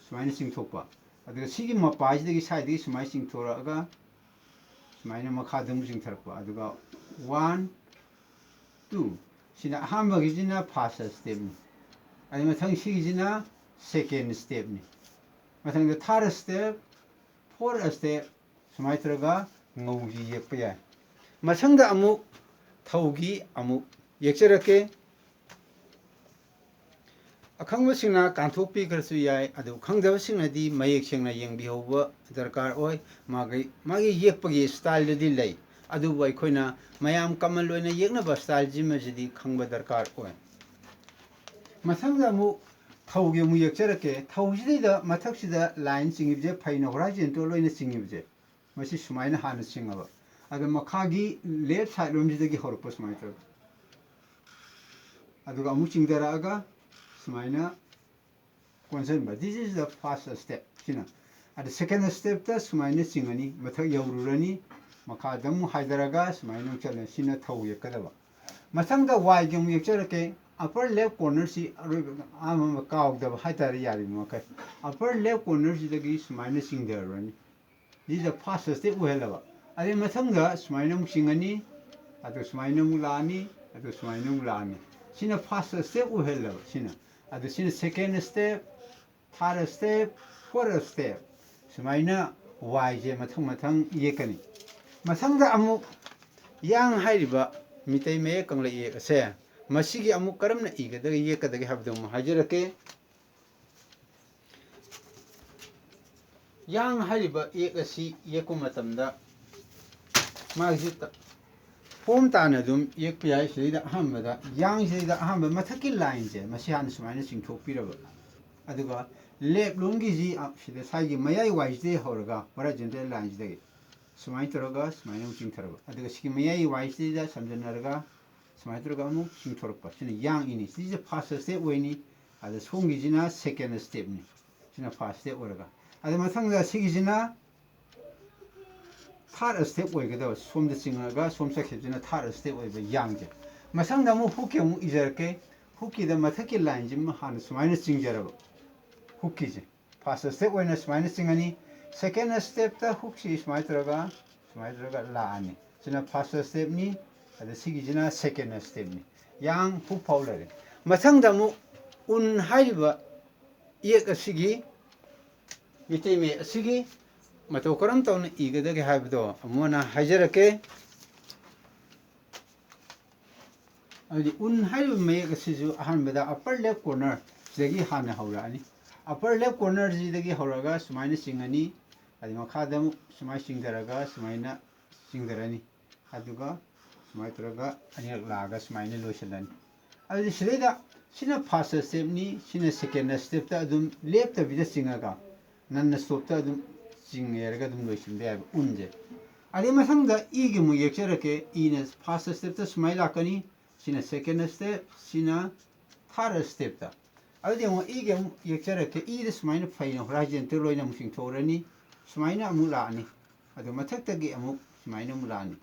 ꯁꯨꯃꯥꯏꯅ ꯆꯤꯡꯊꯣꯛꯄ꯫ ꯑꯗꯨꯒ ꯁꯤꯒꯤ ꯃꯄꯥꯁꯤꯗꯒꯤ, ꯁꯥꯏꯗꯒꯤ ꯁꯨꯃꯥꯏꯅ ꯆꯤꯡꯊꯣꯔꯛꯑꯒ ꯁꯨꯃꯥꯏꯅ ꯃꯈꯥꯗ ꯑꯃꯨꯛ ꯆꯤꯡꯊꯔꯛꯄ꯫ ꯑꯗꯨꯒ one, two, ꯁꯤꯅ ꯑꯍꯥꯟꯕꯒꯤꯁꯤꯅ first stepꯅꯤ꯫ ꯑꯗꯩ ꯃꯊꯪ ꯁꯤꯒꯤꯁꯤꯅ second stepꯅꯤ꯫ ꯃꯊꯪꯗ third step, fourth step, ꯁꯨꯃꯥꯏꯅ ꯇꯧꯔꯒ ꯉꯧꯒꯤ ꯌꯦꯛꯄ ꯌꯥꯏ꯫ ꯃꯊꯪꯗ ꯑꯃꯨꯛ ꯊꯧꯒꯤ ꯑꯃꯨꯛ ꯌꯦꯛꯆꯔꯛꯀꯦ꯫ ꯑꯈꯪꯕꯁꯤꯡꯅ ꯀꯥꯟꯊꯣꯛꯄꯤꯈ꯭ꯔꯁꯨ ꯌꯥꯏ, ꯑꯗꯨ ꯈꯪꯗꯕꯁꯤꯡꯅꯗꯤ ꯃꯌꯦꯛ ꯁꯦꯡꯅ ꯌꯦꯡꯕꯤꯍꯧꯕ ꯗꯔꯀꯥꯔ ꯑꯣꯏ꯫ ꯃꯥꯒꯤ, ꯃꯥꯒꯤ ꯌꯦꯛꯄꯒꯤ styleꯗꯨꯗꯤ ꯂꯩ, ꯑꯗꯨꯕꯨ ꯑꯩꯈꯣꯏꯅ ꯃꯌꯥꯝ common ꯑꯣꯏꯅ ꯌꯦꯛꯅꯕ styleꯁꯤꯃꯁꯤꯗꯤ ꯈꯪꯕ ꯗꯔꯀꯥꯔ ꯑꯣꯏ꯫ ꯃꯊꯪꯗ ꯑꯃꯨꯛ ꯊꯧꯒꯤ ꯑꯃꯨꯛ ꯌꯦꯛꯆꯔꯛꯀꯦ꯫ ꯊꯧꯁꯤꯗꯩꯗ ꯃꯊꯛꯁꯤꯗ line ꯆꯤꯡꯉꯤꯕꯁꯦ, ꯐꯩꯅ horizontal ꯑꯣꯏꯅ ꯆꯤꯡꯉꯤꯕꯁꯦ, ꯃꯁꯤ ꯁꯨꯃꯥꯏꯅ ꯍꯥꯟꯅ ꯆꯤꯡꯉꯕ꯫ ꯑꯗ ꯃꯈꯥꯒꯤ left side ꯂꯣꯝꯁꯤꯗꯒꯤ ꯍꯧꯔꯛꯄ ꯁꯨꯃꯥꯏꯅ ꯇꯧꯔꯒ, ꯑꯗꯨꯒ ꯑꯃꯨꯛ ꯆꯤꯡꯊꯔꯛꯑꯒ ꯁꯨꯃꯥꯏꯅ ꯀꯣꯟꯁꯤꯟꯕ꯫ This is the first step꯫ ꯁꯤꯅ, ꯑꯗ second stepꯇ ꯁꯨꯃꯥꯏꯅ ꯆꯤꯡꯉꯅꯤ, ꯃꯊꯛ ꯌꯧꯔꯨꯔꯅꯤ, ꯃꯈꯥꯗ ꯑꯃꯨꯛ ꯍꯥꯏꯊꯔꯒ ꯁꯨꯃꯥꯏꯅ ꯑꯃꯨꯛ ꯆꯠꯂꯅꯤ꯫ ꯁꯤꯅ ꯊꯧ ꯌꯦꯛꯀꯗꯕ꯫ ꯃꯊꯪꯗ Yꯒꯤ ꯑꯃꯨꯛ ꯌꯦꯛꯆꯔꯛꯀꯦ꯫ Upper left cornerꯁꯤ ꯑꯔꯣꯏꯕ ꯑꯍꯥꯟꯕ ꯑꯃ ꯀꯥꯎꯗꯕ ꯍꯥꯏꯇꯥꯔꯦ, ꯌꯥꯔꯤꯕ ꯃꯈꯩ꯫ Upper left cornerꯁꯤꯗꯒꯤ ꯁꯨꯃꯥꯏꯅ ꯆꯤꯡꯊꯔꯨꯔꯅꯤ꯫ ꯁꯤꯗ first step ꯑꯣꯏꯍꯜꯂꯕ꯫ ꯑꯗꯩ ꯃꯊꯪꯗ ꯁꯨꯃꯥꯏꯅ ꯑꯃꯨꯛ ꯆꯤꯡꯉꯅꯤ, ꯑꯗꯨ ꯁꯨꯃꯥꯏꯅ ꯑꯃꯨꯛ ꯂꯥꯛꯑꯅꯤ, ꯑꯗꯨ ꯁꯨꯃꯥꯏꯅ ꯑꯃꯨꯛ ꯂꯥꯛꯑꯅꯤ꯫ ꯁꯤꯅ first step ꯑꯣꯏꯍꯜꯂꯕ꯫ ꯁꯤꯅ, ꯑꯗꯨ ꯁꯤꯅ second step, third step, fourth step, ꯁꯨꯃꯥꯏꯅ ꯋꯥꯏꯁꯦ ꯃꯊꯪ ꯃꯊꯪ ꯌꯦꯛꯀꯅꯤ꯫ ꯃꯊꯪꯗ ꯑꯃꯨꯛ ꯌꯥꯡ ꯍꯥꯏꯔꯤꯕ ꯃꯤꯇꯩ ꯃꯌꯦꯛ ꯀꯪꯂꯩ ꯏꯌꯦꯛ ꯑꯁꯦ, ꯃꯁꯤꯒꯤ ꯑꯃꯨꯛ ꯀꯔꯝꯅ ꯏꯒꯗꯒꯦ, ꯌꯦꯛꯀꯗꯒꯦ ꯍꯥꯏꯕꯗꯨ ꯑꯃꯨꯛ ꯍꯥꯏꯖꯔꯛꯀꯦ꯫ ꯌꯥꯡ ꯍꯥꯏꯔꯤꯕ ꯏꯌꯦꯛ ꯑꯁꯤ ꯌꯦꯛꯄ ꯃꯇꯝꯗ ꯃꯥꯒꯤꯁꯤ ꯇ-, form ꯇꯥꯅ ꯑꯗꯨꯝ ꯌꯦꯛꯄ ꯌꯥꯏ꯫ ꯁꯤꯗꯩꯗ ꯑꯍꯥꯟꯕꯗ, ꯌꯥꯡꯁꯤꯗꯩꯗ ꯑꯍꯥꯟꯕ ꯃꯊꯛꯀꯤ lineꯁꯦ ꯃꯁꯤ ꯍꯥꯟꯅ ꯁꯨꯃꯥꯏꯅ ꯆꯤꯡꯊꯣꯛꯄꯤꯔꯕ, ꯑꯗꯨꯒ left ꯂꯣꯝꯒꯤꯁꯤ, ꯑ, ꯁꯤꯗ ꯁ꯭ꯋꯥꯏꯒꯤ ꯃꯌꯥꯏ ꯋꯥꯏꯁꯤꯗꯒꯤ ꯍꯧꯔꯒ horizontal lineꯁꯤꯗꯒꯤ ꯁꯨꯃꯥꯏꯅ ꯇꯧꯔꯒ ꯁꯨꯃꯥꯏꯅ ꯑꯃꯨꯛ ꯆꯤꯡꯊꯔꯕ, ꯑꯗꯨꯒ ꯁꯤꯒꯤ ꯃꯌꯥꯏ ꯋꯥꯏꯁꯤꯗꯩꯗ ꯁꯝꯖꯟꯅꯔꯒ ꯁꯨꯃꯥꯏꯅ ꯇꯧꯔꯒ ꯑꯃꯨꯛ ꯆꯤꯡꯊꯣꯔꯛꯄ꯫ ꯁꯤꯅ ꯌꯥꯡ ꯏꯅꯤ꯫ ꯁꯤꯁꯦ first step ꯑꯣꯏꯅꯤ꯫ ꯑꯗ ꯁꯣꯝꯒꯤꯁꯤꯅ second stepꯅꯤ꯫ ꯁꯤꯅ first step ꯑꯣꯏꯔꯒ, ꯑꯗ ꯃꯊꯪꯗ ꯁꯤꯒꯤꯁꯤꯅ third step ꯑꯣꯏꯒꯗꯕ꯫ ꯁꯣꯝꯗ ꯆꯤꯡꯉꯒ ꯁꯣꯝ ꯆꯠꯈꯤꯕꯁꯤꯅ third step ꯑꯣꯏꯕ ꯌꯥꯡꯁꯦ꯫ ꯃꯊꯪꯗ ꯑꯃꯨꯛ hookꯀꯤ ꯑꯃꯨꯛ ꯏꯖꯔꯛꯀꯦ꯫ Hookꯀꯤꯗ ꯃꯊꯛꯀꯤ lineꯁꯤꯃ ꯍꯥꯟꯅ ꯁꯨꯃꯥꯏꯅ ꯆꯤꯡꯖꯔꯕ, hookꯀꯤꯁꯦ first step ꯑꯣꯏꯅ ꯁꯨꯃꯥꯏꯅ ꯆꯤꯡꯉꯅꯤ꯫ Second stepꯇ hookꯁꯤ ꯁꯨꯃꯥꯏꯅ ꯇꯧꯔꯒ, ꯁꯨꯃꯥꯏꯅ ꯇꯧꯔꯒ ꯂꯥꯛꯑꯅꯤ꯫ ꯁꯤꯅ first stepꯅꯤ, ꯑꯗ ꯁꯤꯒꯤꯁꯤꯅ second stepꯅꯤ꯫ ꯌꯥꯡ hook ꯐꯥꯎ ꯂꯩꯔꯦ꯫ ꯃꯊꯪꯗ ꯑꯃꯨꯛ ꯎꯟ ꯍꯥꯏꯔꯤꯕ ꯏꯌꯦꯛ ꯑꯁꯤꯒꯤ, ꯃꯤꯇꯩ ꯃꯌꯦꯛ ꯑꯁꯤꯒꯤ ꯃꯇꯧ ꯀꯔꯝ ꯇꯧꯅ ꯏꯒꯗꯒꯦ ꯍꯥꯏꯕꯗꯣ ꯑꯃꯨꯛ ꯍꯟꯅ ꯍꯥꯏꯖꯔꯛꯀꯦ꯫ ꯑꯗꯨꯗꯤ ꯎꯟ ꯍꯥꯏꯔꯤꯕ ꯃꯌꯦꯛ ꯑꯁꯤꯁꯨ ꯑꯍꯥꯟꯕꯗ upper left corner ꯁꯤꯗꯒꯤ ꯍꯥꯟꯅ ꯍꯧꯔꯛꯑꯅꯤ꯫ Upper left cornerꯁꯤꯗꯒꯤ ꯍꯧꯔꯒ ꯁꯨꯃꯥꯏꯅ ꯆꯤꯡꯉꯅꯤ꯫ ꯑꯗꯩ ꯃꯈꯥꯗ ꯑꯃꯨꯛ ꯁꯨꯃꯥꯏꯅ ꯆꯤꯡꯊꯔꯒ ꯁꯨꯃꯥꯏꯅ ꯆꯤꯡꯊꯔꯅꯤ꯫ ꯑꯗꯨꯒ ꯁꯨꯃꯥꯏꯅ ꯇꯧꯔꯒ ꯑꯅꯤꯔꯛ ꯂꯥꯛꯑꯒ ꯁꯨꯃꯥꯏꯅ ꯂꯣꯏꯁꯤꯜꯂꯅꯤ꯫ ꯑꯗꯨꯗꯤ ꯁꯤꯗꯩꯗ ꯁꯤꯅ first stepꯅꯤ, ꯁꯤꯅ second stepꯇ ꯑꯗꯨꯝ ꯂꯦꯞꯇꯕꯤꯗ ꯆꯤꯡꯉꯒ non stopꯇ ꯑꯗꯨꯝ ꯆꯤꯡꯉꯦꯔꯒ ꯑꯗꯨꯝ ꯂꯣꯏꯁꯤꯟꯕ ꯌꯥꯏꯕ ꯎꯟꯁꯦ꯫ ꯑꯗꯩ ꯃꯊꯪꯗ ꯏꯒꯤ ꯑꯃꯨꯛ ꯌꯦꯛꯆꯔꯛꯀꯦ꯫ ꯏꯅ first stepꯇ ꯁꯨꯃꯥꯏꯅ ꯂꯥꯛꯀꯅꯤ, ꯁꯤꯅ second step, ꯁꯤꯅ third stepꯇ꯫ ꯑꯗꯨꯗꯤ ꯑꯃꯨꯛ ꯏꯒꯤ ꯑꯃꯨꯛ ꯌꯦꯛꯆꯔꯛꯀꯦ꯫ ꯏꯗ ꯁꯨꯃꯥꯏꯅ ꯐꯩꯅ horizontal ꯑꯣꯏꯅ ꯑꯃꯨꯛ ꯆꯤꯡꯊꯣꯛꯎꯔꯅꯤ, ꯁꯨꯃꯥꯏꯅ ꯑꯃꯨꯛ ꯂꯥꯛꯑꯅꯤ꯫ ꯑꯗꯨ ꯃꯊꯛꯇꯒꯤ ꯑꯃꯨꯛ ꯁꯨꯃꯥꯏꯅ ꯑꯃꯨꯛ ꯂꯥꯛꯑꯅꯤ꯫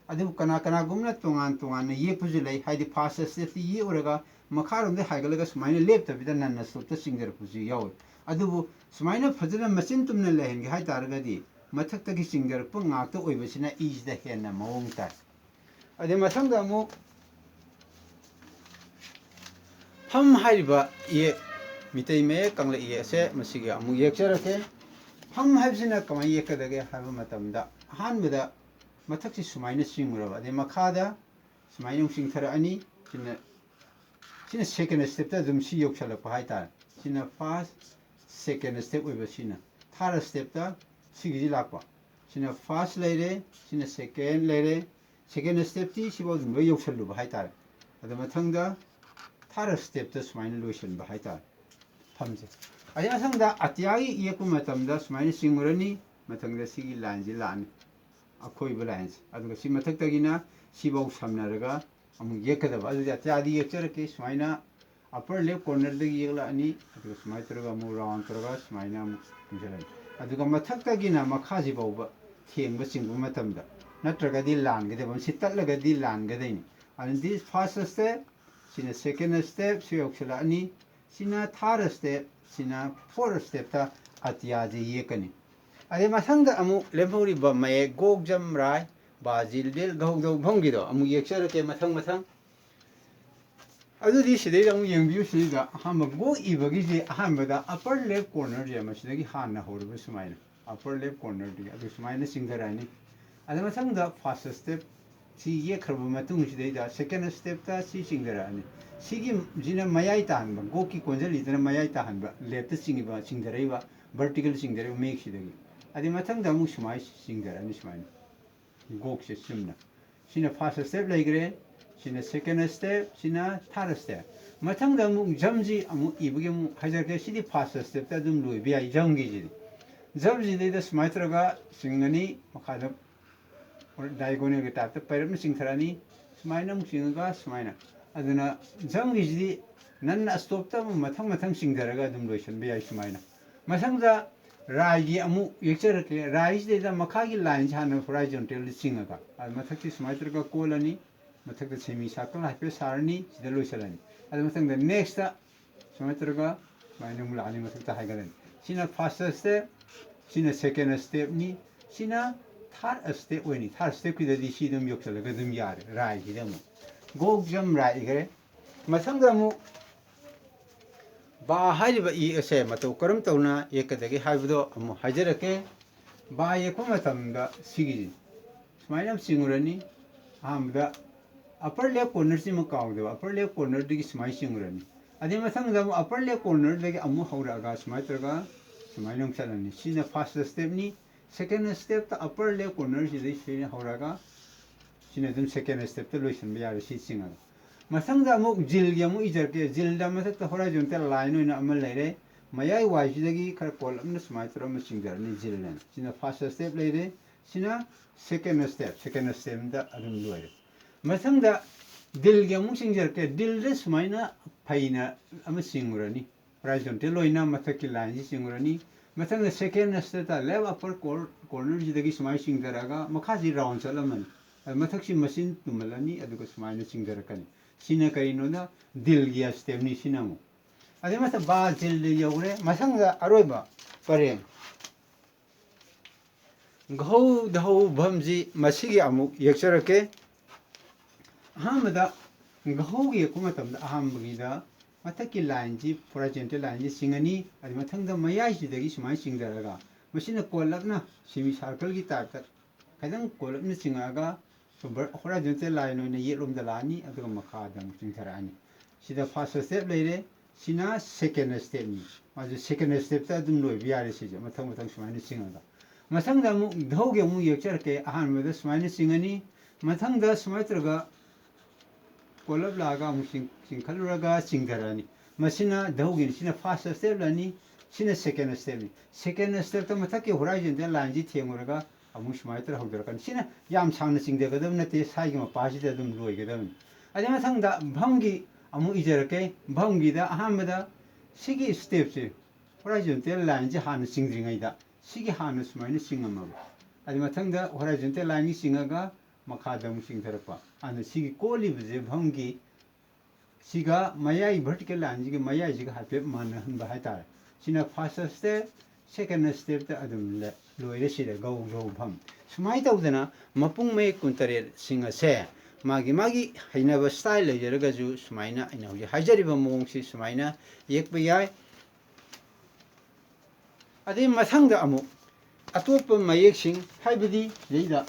ꯑꯗꯨꯕꯨ ꯀꯅꯥ ꯀꯅꯥꯒꯨꯝꯕꯅ ꯇꯣꯉꯥꯟ ꯇꯣꯉꯥꯟꯅ ꯌꯦꯛꯄꯁꯨ ꯂꯩ, ꯍꯥꯏꯗꯤ first stepꯇ ꯌꯦꯛꯎꯔꯒ ꯃꯈꯥꯔꯣꯝꯗ ꯍꯥꯏꯒꯠꯂꯒ ꯁꯨꯃꯥꯏꯅ ꯂꯦꯞꯇꯕꯤꯗ non stopꯇ ꯆꯤꯡꯊꯔꯛꯄꯁꯨ ꯌꯥꯎꯋꯤ꯫ ꯑꯗꯨꯕꯨ ꯁꯨꯃꯥꯏꯅ ꯐꯖꯅ ꯃꯆꯤꯟ ꯇꯨꯝꯅ ꯂꯩꯍꯟꯒꯦ ꯍꯥꯏ ꯇꯥꯔꯒꯗꯤ ꯃꯊꯛꯇꯒꯤ ꯆꯤꯡꯊꯔꯛꯄ ꯉꯥꯛꯇ ꯑꯣꯏꯕꯁꯤꯅ ꯏꯁꯤꯗ ꯍꯦꯟꯅ ꯃꯑꯣꯡ ꯇꯥꯏ꯫ ꯑꯗꯩ ꯃꯊꯪꯗ ꯑꯃꯨꯛ ꯐꯝ ꯍꯥꯏꯔꯤꯕ ꯏꯌꯦꯛ, ꯃꯤꯇꯩ ꯃꯌꯦꯛ ꯀꯪꯂꯩ ꯏꯌꯦꯛ ꯑꯁꯦ ꯃꯁꯤꯒꯤ ꯑꯃꯨꯛ ꯌꯦꯛꯆꯔꯛꯀꯦ꯫ ꯐꯝ ꯍꯥꯏꯕꯁꯤꯅ ꯀꯃꯥꯏꯅ ꯌꯦꯛꯀꯗꯒꯦ ꯍꯥꯏꯕ ꯃꯇꯝꯗ, ꯑꯍꯥꯟꯕꯗ ꯃꯊꯛꯁꯤ ꯁꯨꯃꯥꯏꯅ ꯆꯤꯡꯉꯨꯔꯕ, ꯑꯗꯩ ꯃꯈꯥꯗ ꯁꯨꯃꯥꯏꯅ ꯑꯃꯨꯛ ꯆꯤꯡꯊꯔꯛꯑꯅꯤ꯫ ꯁꯤꯅ, ꯁꯤꯅ second stepꯇ ꯑꯗꯨꯝ ꯁꯤ ꯌꯧꯁꯜꯂꯛꯄ ꯍꯥꯏꯇꯥꯔꯦ꯫ ꯁꯤꯅ first, second step ꯑꯣꯏꯕ ꯁꯤꯅ꯫ Third stepꯇ ꯁꯤꯒꯤꯁꯤ ꯂꯥꯛꯄ꯫ ꯁꯤꯅ first ꯂꯩꯔꯦ, ꯁꯤꯅ second ꯂꯩꯔꯦ꯫ Second stepꯇꯤ ꯁꯤꯐꯥꯎ ꯑꯗꯨꯝ ꯂꯣꯏ ꯌꯧꯁꯜꯂꯨꯕ ꯍꯥꯏꯇꯥꯔꯦ꯫ ꯑꯗꯨ ꯃꯊꯪꯗ third stepꯇ ꯁꯨꯃꯥꯏꯅ ꯂꯣꯏꯁꯤꯟꯕ ꯍꯥꯏꯇꯥꯔꯦ ꯐꯝꯁꯦ꯫ ꯑꯗꯩ ꯃꯊꯪꯗ ꯑꯇꯤꯌꯥꯒꯤ ꯌꯦꯛꯄ ꯃꯇꯝꯗ ꯁꯨꯃꯥꯏꯅ ꯆꯤꯡꯉꯨꯔꯅꯤ, ꯃꯊꯪꯗ ꯁꯤꯒꯤ lineꯁꯤ ꯂꯥꯛꯑꯅꯤ, ꯑꯀꯣꯏꯕ lineꯁꯦ꯫ ꯑꯗꯨꯒ ꯁꯤ ꯃꯊꯛꯇꯒꯤꯅ ꯁꯤꯐꯥꯎ ꯁꯝꯅꯔꯒ ꯑꯃꯨꯛ ꯌꯦꯛꯀꯗꯕ꯫ ꯑꯗꯨꯗꯤ ꯑꯇꯤꯌꯥꯗꯤ ꯌꯦꯛꯆꯔꯛꯀꯦ꯫ ꯁꯨꯃꯥꯏꯅ upper left cornerꯗꯒꯤ ꯌꯦꯛꯂꯛꯑꯅꯤ, ꯑꯗꯨꯒ ꯁꯨꯃꯥꯏꯅ ꯇꯧꯔꯒ ꯑꯃꯨꯛ round ꯇꯧꯔꯒ ꯁꯨꯃꯥꯏꯅ ꯑꯃꯨꯛ ꯄꯨꯟꯁꯤꯜꯂꯅꯤ꯫ ꯑꯗꯨꯒ ꯃꯊꯛꯇꯒꯤꯅ ꯃꯈꯥꯁꯤ ꯐꯥꯎꯕ ꯊꯦꯡꯕ ꯆꯤꯡꯕ ꯃꯇꯝꯗ, ꯅꯠꯇ꯭ꯔꯒꯗꯤ ꯂꯥꯟꯒꯗꯕ, ꯁꯤ ꯇꯠꯂꯒꯗꯤ ꯂꯥꯟꯒꯗꯣꯏꯅꯤ꯫ ꯑꯗꯨꯗꯤ first step, ꯁꯤꯅ second step, ꯁꯤ ꯌꯧꯁꯤꯜꯂꯛꯑꯅꯤ, ꯁꯤꯅ third step, ꯁꯤꯅ fourth stepꯇ ꯑꯇꯤꯌꯥꯁꯦ ꯌꯦꯛꯀꯅꯤ꯫ ꯑꯗꯩ ꯃꯊꯪꯗ ꯑꯃꯨꯛ ꯂꯦꯝꯍꯧꯔꯤꯕ ꯃꯌꯦꯛ ꯒꯣꯛ ꯖꯝ ꯔꯥꯏ ꯕꯥꯖꯤꯜ ꯕꯦꯜ ꯒꯧꯗꯧ ꯐꯝꯒꯤꯗꯣ ꯑꯃꯨꯛ ꯌꯦꯛꯆꯔꯛꯀꯦ ꯃꯊꯪ ꯃꯊꯪ꯫ ꯑꯗꯨꯗꯤ ꯁꯤꯗꯩꯗ ꯑꯃꯨꯛ ꯌꯦꯡꯕꯤꯌꯨ꯫ ꯁꯤꯗꯩꯗ ꯑꯍꯥꯟꯕ ꯒꯣꯛ ꯏꯕꯒꯤꯁꯦ ꯑꯍꯥꯟꯕꯗ upper left cornerꯁꯦ ꯃꯁꯤꯗꯒꯤ ꯍꯥꯟꯅ ꯍꯧꯔꯕ ꯁꯨꯃꯥꯏꯅ꯫ Upper left cornerꯗꯒꯤ ꯑꯗꯨ ꯁꯨꯃꯥꯏꯅ ꯆꯤꯡꯊꯔꯛꯑꯅꯤ꯫ ꯑꯗꯨ ꯃꯊꯪꯗ first step ꯁꯤ ꯌꯦꯛꯈ꯭ꯔꯕ ꯃꯇꯨꯡꯁꯤꯗꯩꯗ second stepꯇ ꯁꯤ ꯆꯤꯡꯊꯔꯛꯑꯅꯤ꯫ ꯁꯤꯒꯤ, ꯁꯤꯅ ꯃꯌꯥꯏ ꯇꯥꯍꯟꯕ, ꯒꯣꯛꯀꯤ ꯀꯣꯟꯖꯜꯂꯤꯗꯅ ꯃꯌꯥꯏ ꯇꯥꯍꯟꯕ, leftꯇ ꯆꯤꯡꯉꯤꯕ, ꯆꯤꯡꯊꯔꯛꯏꯕ, vertical ꯆꯤꯡꯊꯔꯛꯏꯕ ꯃꯌꯦꯛꯁꯤꯗꯒꯤ꯫ ꯑꯗꯩ ꯃꯊꯪꯗ ꯑꯃꯨꯛ ꯁꯨꯃꯥꯏꯅ ꯆꯤꯡꯊꯔꯛꯑꯅꯤ ꯁꯨꯃꯥꯏꯅ꯫ ꯒꯣꯛꯁꯦ ꯆꯨꯝꯅ꯫ ꯁꯤꯅ first step ꯂꯩꯈ꯭ꯔꯦ, ꯁꯤꯅ second step, ꯁꯤꯅ third step꯫ ꯃꯊꯪꯗ ꯑꯃꯨꯛ ꯖꯝꯁꯤ ꯑꯃꯨꯛ ꯏꯕꯒꯤ ꯑꯃꯨꯛ ꯍꯥꯏꯖꯔꯛꯀꯦ꯫ ꯁꯤꯗꯤ first stepꯇ ꯑꯗꯨꯝ ꯂꯣꯏꯕ ꯌꯥꯏ, ꯖꯝꯒꯤꯁꯤꯗꯤ꯫ ꯖꯝꯁꯤꯗꯩꯗ ꯁꯨꯃꯥꯏꯅ ꯇꯧꯔꯒ ꯆꯤꯡꯉꯅꯤ, ꯃꯈꯥꯗ diagonalꯒꯤ typeꯇ ꯄꯩꯔꯞꯅ ꯆꯤꯡꯊꯔꯛꯑꯅꯤ꯫ ꯁꯨꯃꯥꯏꯅ ꯑꯃꯨꯛ ꯆꯤꯡꯉꯒ ꯁꯨꯃꯥꯏꯅ꯫ ꯑꯗꯨꯅ ꯖꯝꯒꯤꯁꯤꯗꯤ ꯅꯟ ꯁ꯭ꯇꯣꯞꯇ ꯑꯃꯨꯛ ꯃꯊꯪ ꯃꯊꯪ ꯆꯤꯡꯊꯔꯒ ꯑꯗꯨꯝ ꯂꯣꯏꯁꯤꯟꯕ ꯌꯥꯏ ꯁꯨꯃꯥꯏꯅ꯫ ꯃꯊꯪꯗ ꯔꯥꯏꯒꯤ ꯑꯃꯨꯛ ꯌꯦꯛꯆꯔꯛꯀꯦ꯫ ꯔꯥꯏꯁꯤꯗꯩꯗ ꯃꯈꯥꯒꯤ lineꯁꯤ ꯍꯥꯟꯅ horizontalꯗ ꯆꯤꯡꯉꯒ, ꯑꯗꯨ ꯃꯊꯛꯁꯤ ꯁꯨꯃꯥꯏꯅ ꯇꯧꯔꯒ ꯀꯣꯜꯂꯅꯤ, ꯃꯊꯛꯇ semi circle ꯍꯥꯏꯐꯦꯠ ꯁꯥꯔꯅꯤ, ꯁꯤꯗ ꯂꯣꯏꯁꯤꯜꯂꯅꯤ꯫ ꯑꯗꯨ ꯃꯊꯪꯗ nextꯇ ꯁꯨꯃꯥꯏꯅ ꯇꯧꯔꯒ ꯁꯨꯃꯥꯏꯅ ꯑꯃꯨꯛ ꯂꯥꯛꯑꯅꯤ, ꯃꯊꯛꯇ ꯍꯥꯏꯒꯠꯂꯅꯤ꯫ ꯁꯤꯅ first step, ꯁꯤꯅ second stepꯅꯤ꯫ ꯁꯤꯅ third step ꯑꯣꯏꯅꯤ꯫ Third stepꯀꯤꯗꯗꯤ ꯁꯤ ꯑꯗꯨꯝ ꯌꯧꯁꯜꯂꯒ ꯑꯗꯨꯝ ꯌꯥꯔꯦ, rightꯁꯤꯗ ꯑꯃꯨꯛ꯫ Go jump rightꯈ꯭ꯔꯦ꯫ ꯃꯊꯪꯗ ꯑꯃꯨꯛ ꯕꯥ ꯍꯥꯏꯔꯤꯕ ꯏ ꯑꯁꯦ ꯃꯇꯧ ꯀꯔꯝ ꯇꯧꯅ ꯌꯦꯛꯀꯗꯒꯦ ꯍꯥꯏꯕꯗꯣ ꯑꯃꯨꯛ ꯍꯥꯏꯖꯔꯛꯀꯦ꯫ ꯕꯥ ꯌꯦꯛꯄ ꯃꯇꯝꯗ ꯁꯤꯒꯤ ꯁꯨꯃꯥꯏꯅ ꯑꯃ ꯆꯤꯡꯉꯨꯔꯅꯤ꯫ ꯑꯍꯥꯟꯕꯗ upper left cornerꯁꯤꯃ ꯀꯥꯎꯗꯕ, upper left cornerꯗꯒꯤ ꯁꯨꯃꯥꯏꯅ ꯆꯤꯡꯉꯨꯔꯅꯤ꯫ ꯑꯗꯩ ꯃꯊꯪꯗ ꯑꯃꯨꯛ upper left cornerꯗꯒꯤ ꯑꯃꯨꯛ ꯍꯧꯔꯛꯑꯒ ꯁꯨꯃꯥꯏꯅ ꯇꯧꯔꯒ ꯁꯨꯃꯥꯏꯅ ꯑꯃꯨꯛ ꯆꯠꯂꯅꯤ꯫ ꯁꯤꯅ first stepꯅꯤ꯫ Second stepꯇ upper left cornerꯁꯤꯗꯩ ꯁꯤꯗꯩ ꯍꯧꯔꯒ ꯁꯤꯅ ꯑꯗꯨꯝ second stepꯇ ꯂꯣꯏꯁꯤꯟꯕ ꯌꯥꯔꯦ, ꯁꯤ ꯆꯤꯡꯉꯒ꯫ ꯃꯊꯪꯗ ꯑꯃꯨꯛ ꯖꯤꯜꯒꯤ ꯑꯃꯨꯛ ꯏꯖꯔꯛꯀꯦ꯫ ꯖꯤꯜꯗ ꯃꯊꯛꯇ horizontal line ꯑꯣꯏꯅ ꯑꯃ ꯂꯩꯔꯦ꯫ ꯃꯌꯥꯏ ꯋꯥꯏꯁꯤꯗꯒꯤ ꯈꯔ ꯀꯣꯜꯂꯞꯅ ꯁꯨꯃꯥꯏꯅ ꯇꯧꯔꯒ ꯑꯃ ꯆꯤꯡꯊꯔꯅꯤ ꯖꯤꯜ ꯍꯥꯏꯅ꯫ ꯁꯤꯅ first step ꯂꯩꯔꯦ꯫ ꯁꯤꯅ second step, second stepꯗ ꯑꯗꯨꯝ ꯂꯣꯏꯔꯦ꯫ ꯃꯊꯪꯗ ꯗꯤꯜꯒꯤ ꯑꯃꯨꯛ ꯆꯤꯡꯖꯔꯛꯀꯦ꯫ ꯗꯤꯜꯗ ꯁꯨꯃꯥꯏꯅ ꯐꯩꯅ ꯑꯃ ꯆꯤꯡꯉꯨꯔꯅꯤ꯫ Horizontal ꯑꯣꯏꯅ ꯃꯊꯛꯀꯤ lineꯁꯤ ꯆꯤꯡꯉꯨꯔꯅꯤ꯫ ꯃꯊꯪꯗ second stepꯇ left upper cor-, cornerꯁꯤꯗꯒꯤ ꯁꯨꯃꯥꯏꯅ ꯆꯤꯡꯊꯔꯛꯑꯒ ꯃꯈꯥꯁꯤ round ꯆꯠꯂꯝꯃꯅꯤ꯫ ꯑꯗ ꯃꯊꯛꯁꯤ ꯃꯆꯤꯟ ꯇꯨꯝꯍꯜꯂꯅꯤ, ꯑꯗꯨꯒ ꯁꯨꯃꯥꯏꯅ ꯆꯤꯡꯊꯔꯛꯀꯅꯤ꯫ ꯁꯤꯅ ꯀꯔꯤꯅꯣꯗ ꯗꯤꯜꯒꯤ stepꯅꯤ ꯁꯤꯅ ꯑꯃꯨꯛ꯫ ꯑꯗꯩ ꯃꯊꯪ ꯕꯥ ꯖꯤꯜꯗ ꯌꯧꯔꯦ꯫ ꯃꯊꯪꯗ ꯑꯔꯣꯏꯕ ꯄꯔꯦꯡ ꯘꯧ ꯙꯧ ꯚꯝꯁꯤ ꯃꯁꯤꯒꯤ ꯑꯃꯨꯛ ꯌꯦꯛꯆꯔꯛꯀꯦ꯫ ꯑꯍꯥꯟꯕꯗ ꯘꯧ ꯌꯦꯛꯄ ꯃꯇꯝꯗ ꯑꯍꯥꯟꯕꯒꯤꯗ ꯃꯊꯛꯀꯤ lineꯁꯤ, horizontal lineꯁꯤ ꯆꯤꯡꯉꯅꯤ꯫ ꯑꯗꯨ ꯃꯊꯪꯗ ꯃꯌꯥꯏꯁꯤꯗꯒꯤ ꯁꯨꯃꯥꯏꯅ ꯆꯤꯡꯊꯔꯒ ꯃꯁꯤꯅ ꯀꯣꯜꯂꯞꯅ semi circleꯒꯤ typeꯇ ꯈꯤꯇꯪ ꯀꯣꯜꯂꯞꯅ ꯆꯤꯡꯉꯛꯑꯒ horizontal line ꯑꯣꯏꯅ ꯌꯦꯠꯂꯣꯝꯗ ꯂꯥꯛꯑꯅꯤ, ꯑꯗꯨꯒ ꯃꯈꯥꯗ ꯑꯃꯨꯛ ꯆꯤꯡꯊꯔꯛꯑꯅꯤ꯫ ꯁꯤꯗ first step ꯂꯩꯔꯦ, ꯁꯤꯅ second stepꯅꯤ꯫ ꯃꯥꯁꯨ second stepꯇ ꯑꯗꯨꯝ ꯂꯣꯏꯕ ꯌꯥꯔꯦ꯫ ꯁꯤꯁꯦ ꯃꯊꯪ ꯃꯊꯪ ꯁꯨꯃꯥꯏꯅ ꯆꯤꯡꯉꯒ ꯃꯊꯪꯗ ꯑꯃꯨꯛ ꯙꯧꯒꯤ ꯑꯃꯨꯛ ꯌꯦꯛꯆꯔꯛꯀꯦ꯫ ꯑꯍꯥꯟꯕꯗ ꯁꯨꯃꯥꯏꯅ ꯆꯤꯡꯉꯅꯤ, ꯃꯊꯪꯗ ꯁꯨꯃꯥꯏꯅ ꯇꯧꯔꯒ ꯀꯣꯜꯂꯞ ꯂꯥꯛꯑꯒ ꯑꯃꯨꯛ ꯆꯤꯡ-, ꯆꯤꯡꯈꯠꯂꯨꯔꯒ ꯆꯤꯡꯊꯔꯛꯑꯅꯤ꯫ ꯃꯁꯤꯅ ꯙꯧꯒꯤꯅꯤ, ꯁꯤꯅ first stepꯂꯅꯤ, ꯁꯤꯅ second stepꯅꯤ꯫ Second stepꯇ ꯃꯊꯛꯀꯤ horizontal lineꯁꯤ ꯊꯦꯡꯉꯨꯔꯒ ꯑꯃꯨꯛ ꯁꯨꯃꯥꯏꯅ ꯇꯧꯔ ꯍꯧꯗꯣꯔꯛꯀꯅꯤ꯫ ꯁꯤꯅ ꯌꯥꯝ ꯁꯥꯡꯅ ꯆꯤꯡꯊꯒꯗꯕ ꯅꯠꯇꯦ, ꯁ꯭ꯋꯥꯏꯒꯤ ꯃꯄꯥꯁꯤꯗ ꯑꯗꯨꯝ ꯂꯣꯏꯒꯗꯕꯅꯤ꯫ ꯑꯗꯩ ꯃꯊꯪꯗ ꯚꯝꯒꯤ ꯑꯃꯨꯛ ꯏꯖꯔꯛꯀꯦ꯫ ꯚꯝꯒꯤꯗ ꯑꯍꯥꯟꯕꯗ ꯁꯤꯒꯤ stepꯁꯦ, horizontal lineꯁꯦ ꯍꯥꯟꯅ ꯆꯤꯡꯗ꯭ꯔꯤꯉꯩꯗ ꯁꯤꯒꯤ ꯍꯥꯟꯅ ꯁꯨꯃꯥꯏꯅ ꯆꯤꯡꯉꯝꯃꯕ꯫ ꯑꯗꯩ ꯃꯊꯪꯗ horizontal lineꯒꯤ ꯆꯤꯡꯉꯒ ꯃꯈꯥꯗ ꯑꯃꯨꯛ ꯆꯤꯡꯊꯔꯛꯄ꯫ ꯑꯗꯨꯅ ꯁꯤꯒꯤ ꯀꯣꯜꯂꯤꯕꯁꯦ ꯚꯝꯒꯤ ꯁꯤꯒ ꯃꯌꯥꯏ vertical lineꯁꯤꯒ ꯃꯌꯥꯏꯁꯤꯒ ꯍꯥꯏꯐꯦꯠ ꯃꯥꯟꯅꯍꯟꯕ ꯍꯥꯏꯇꯥꯔꯦ꯫ ꯁꯤꯅ first step, second stepꯇ ꯑꯗꯨꯝ ꯂ-, ꯂꯣꯏꯔꯦ꯫ ꯁꯤꯗ ꯒꯧ ꯒꯧ ꯐꯝ꯫ ꯁꯨꯃꯥꯏꯅ ꯇꯧꯗꯅ ꯃꯄꯨꯡ ꯃꯌꯦꯛ ꯀꯨꯟꯇꯔꯦꯠꯁꯤꯡ ꯑꯁꯦ ꯃꯥꯒꯤ ꯃꯥꯒꯤ ꯍꯩꯅꯕ style ꯂꯩꯖꯔꯒꯁꯨ, ꯁꯨꯃꯥꯏꯅ ꯑꯩꯅ ꯍꯧꯖꯤꯛ ꯍꯥꯏꯖꯔꯤꯕ ꯃꯑꯣꯡꯁꯤ ꯁꯨꯃꯥꯏꯅ ꯌꯦꯛꯄ ꯌꯥꯏ꯫ ꯑꯗꯩ ꯃꯊꯪꯗ ꯑꯃꯨꯛ ꯑꯇꯣꯞꯄ ꯃꯌꯦꯛꯁꯤꯡ, ꯍꯥꯏꯕꯗꯤ ꯁꯤꯗꯩꯗ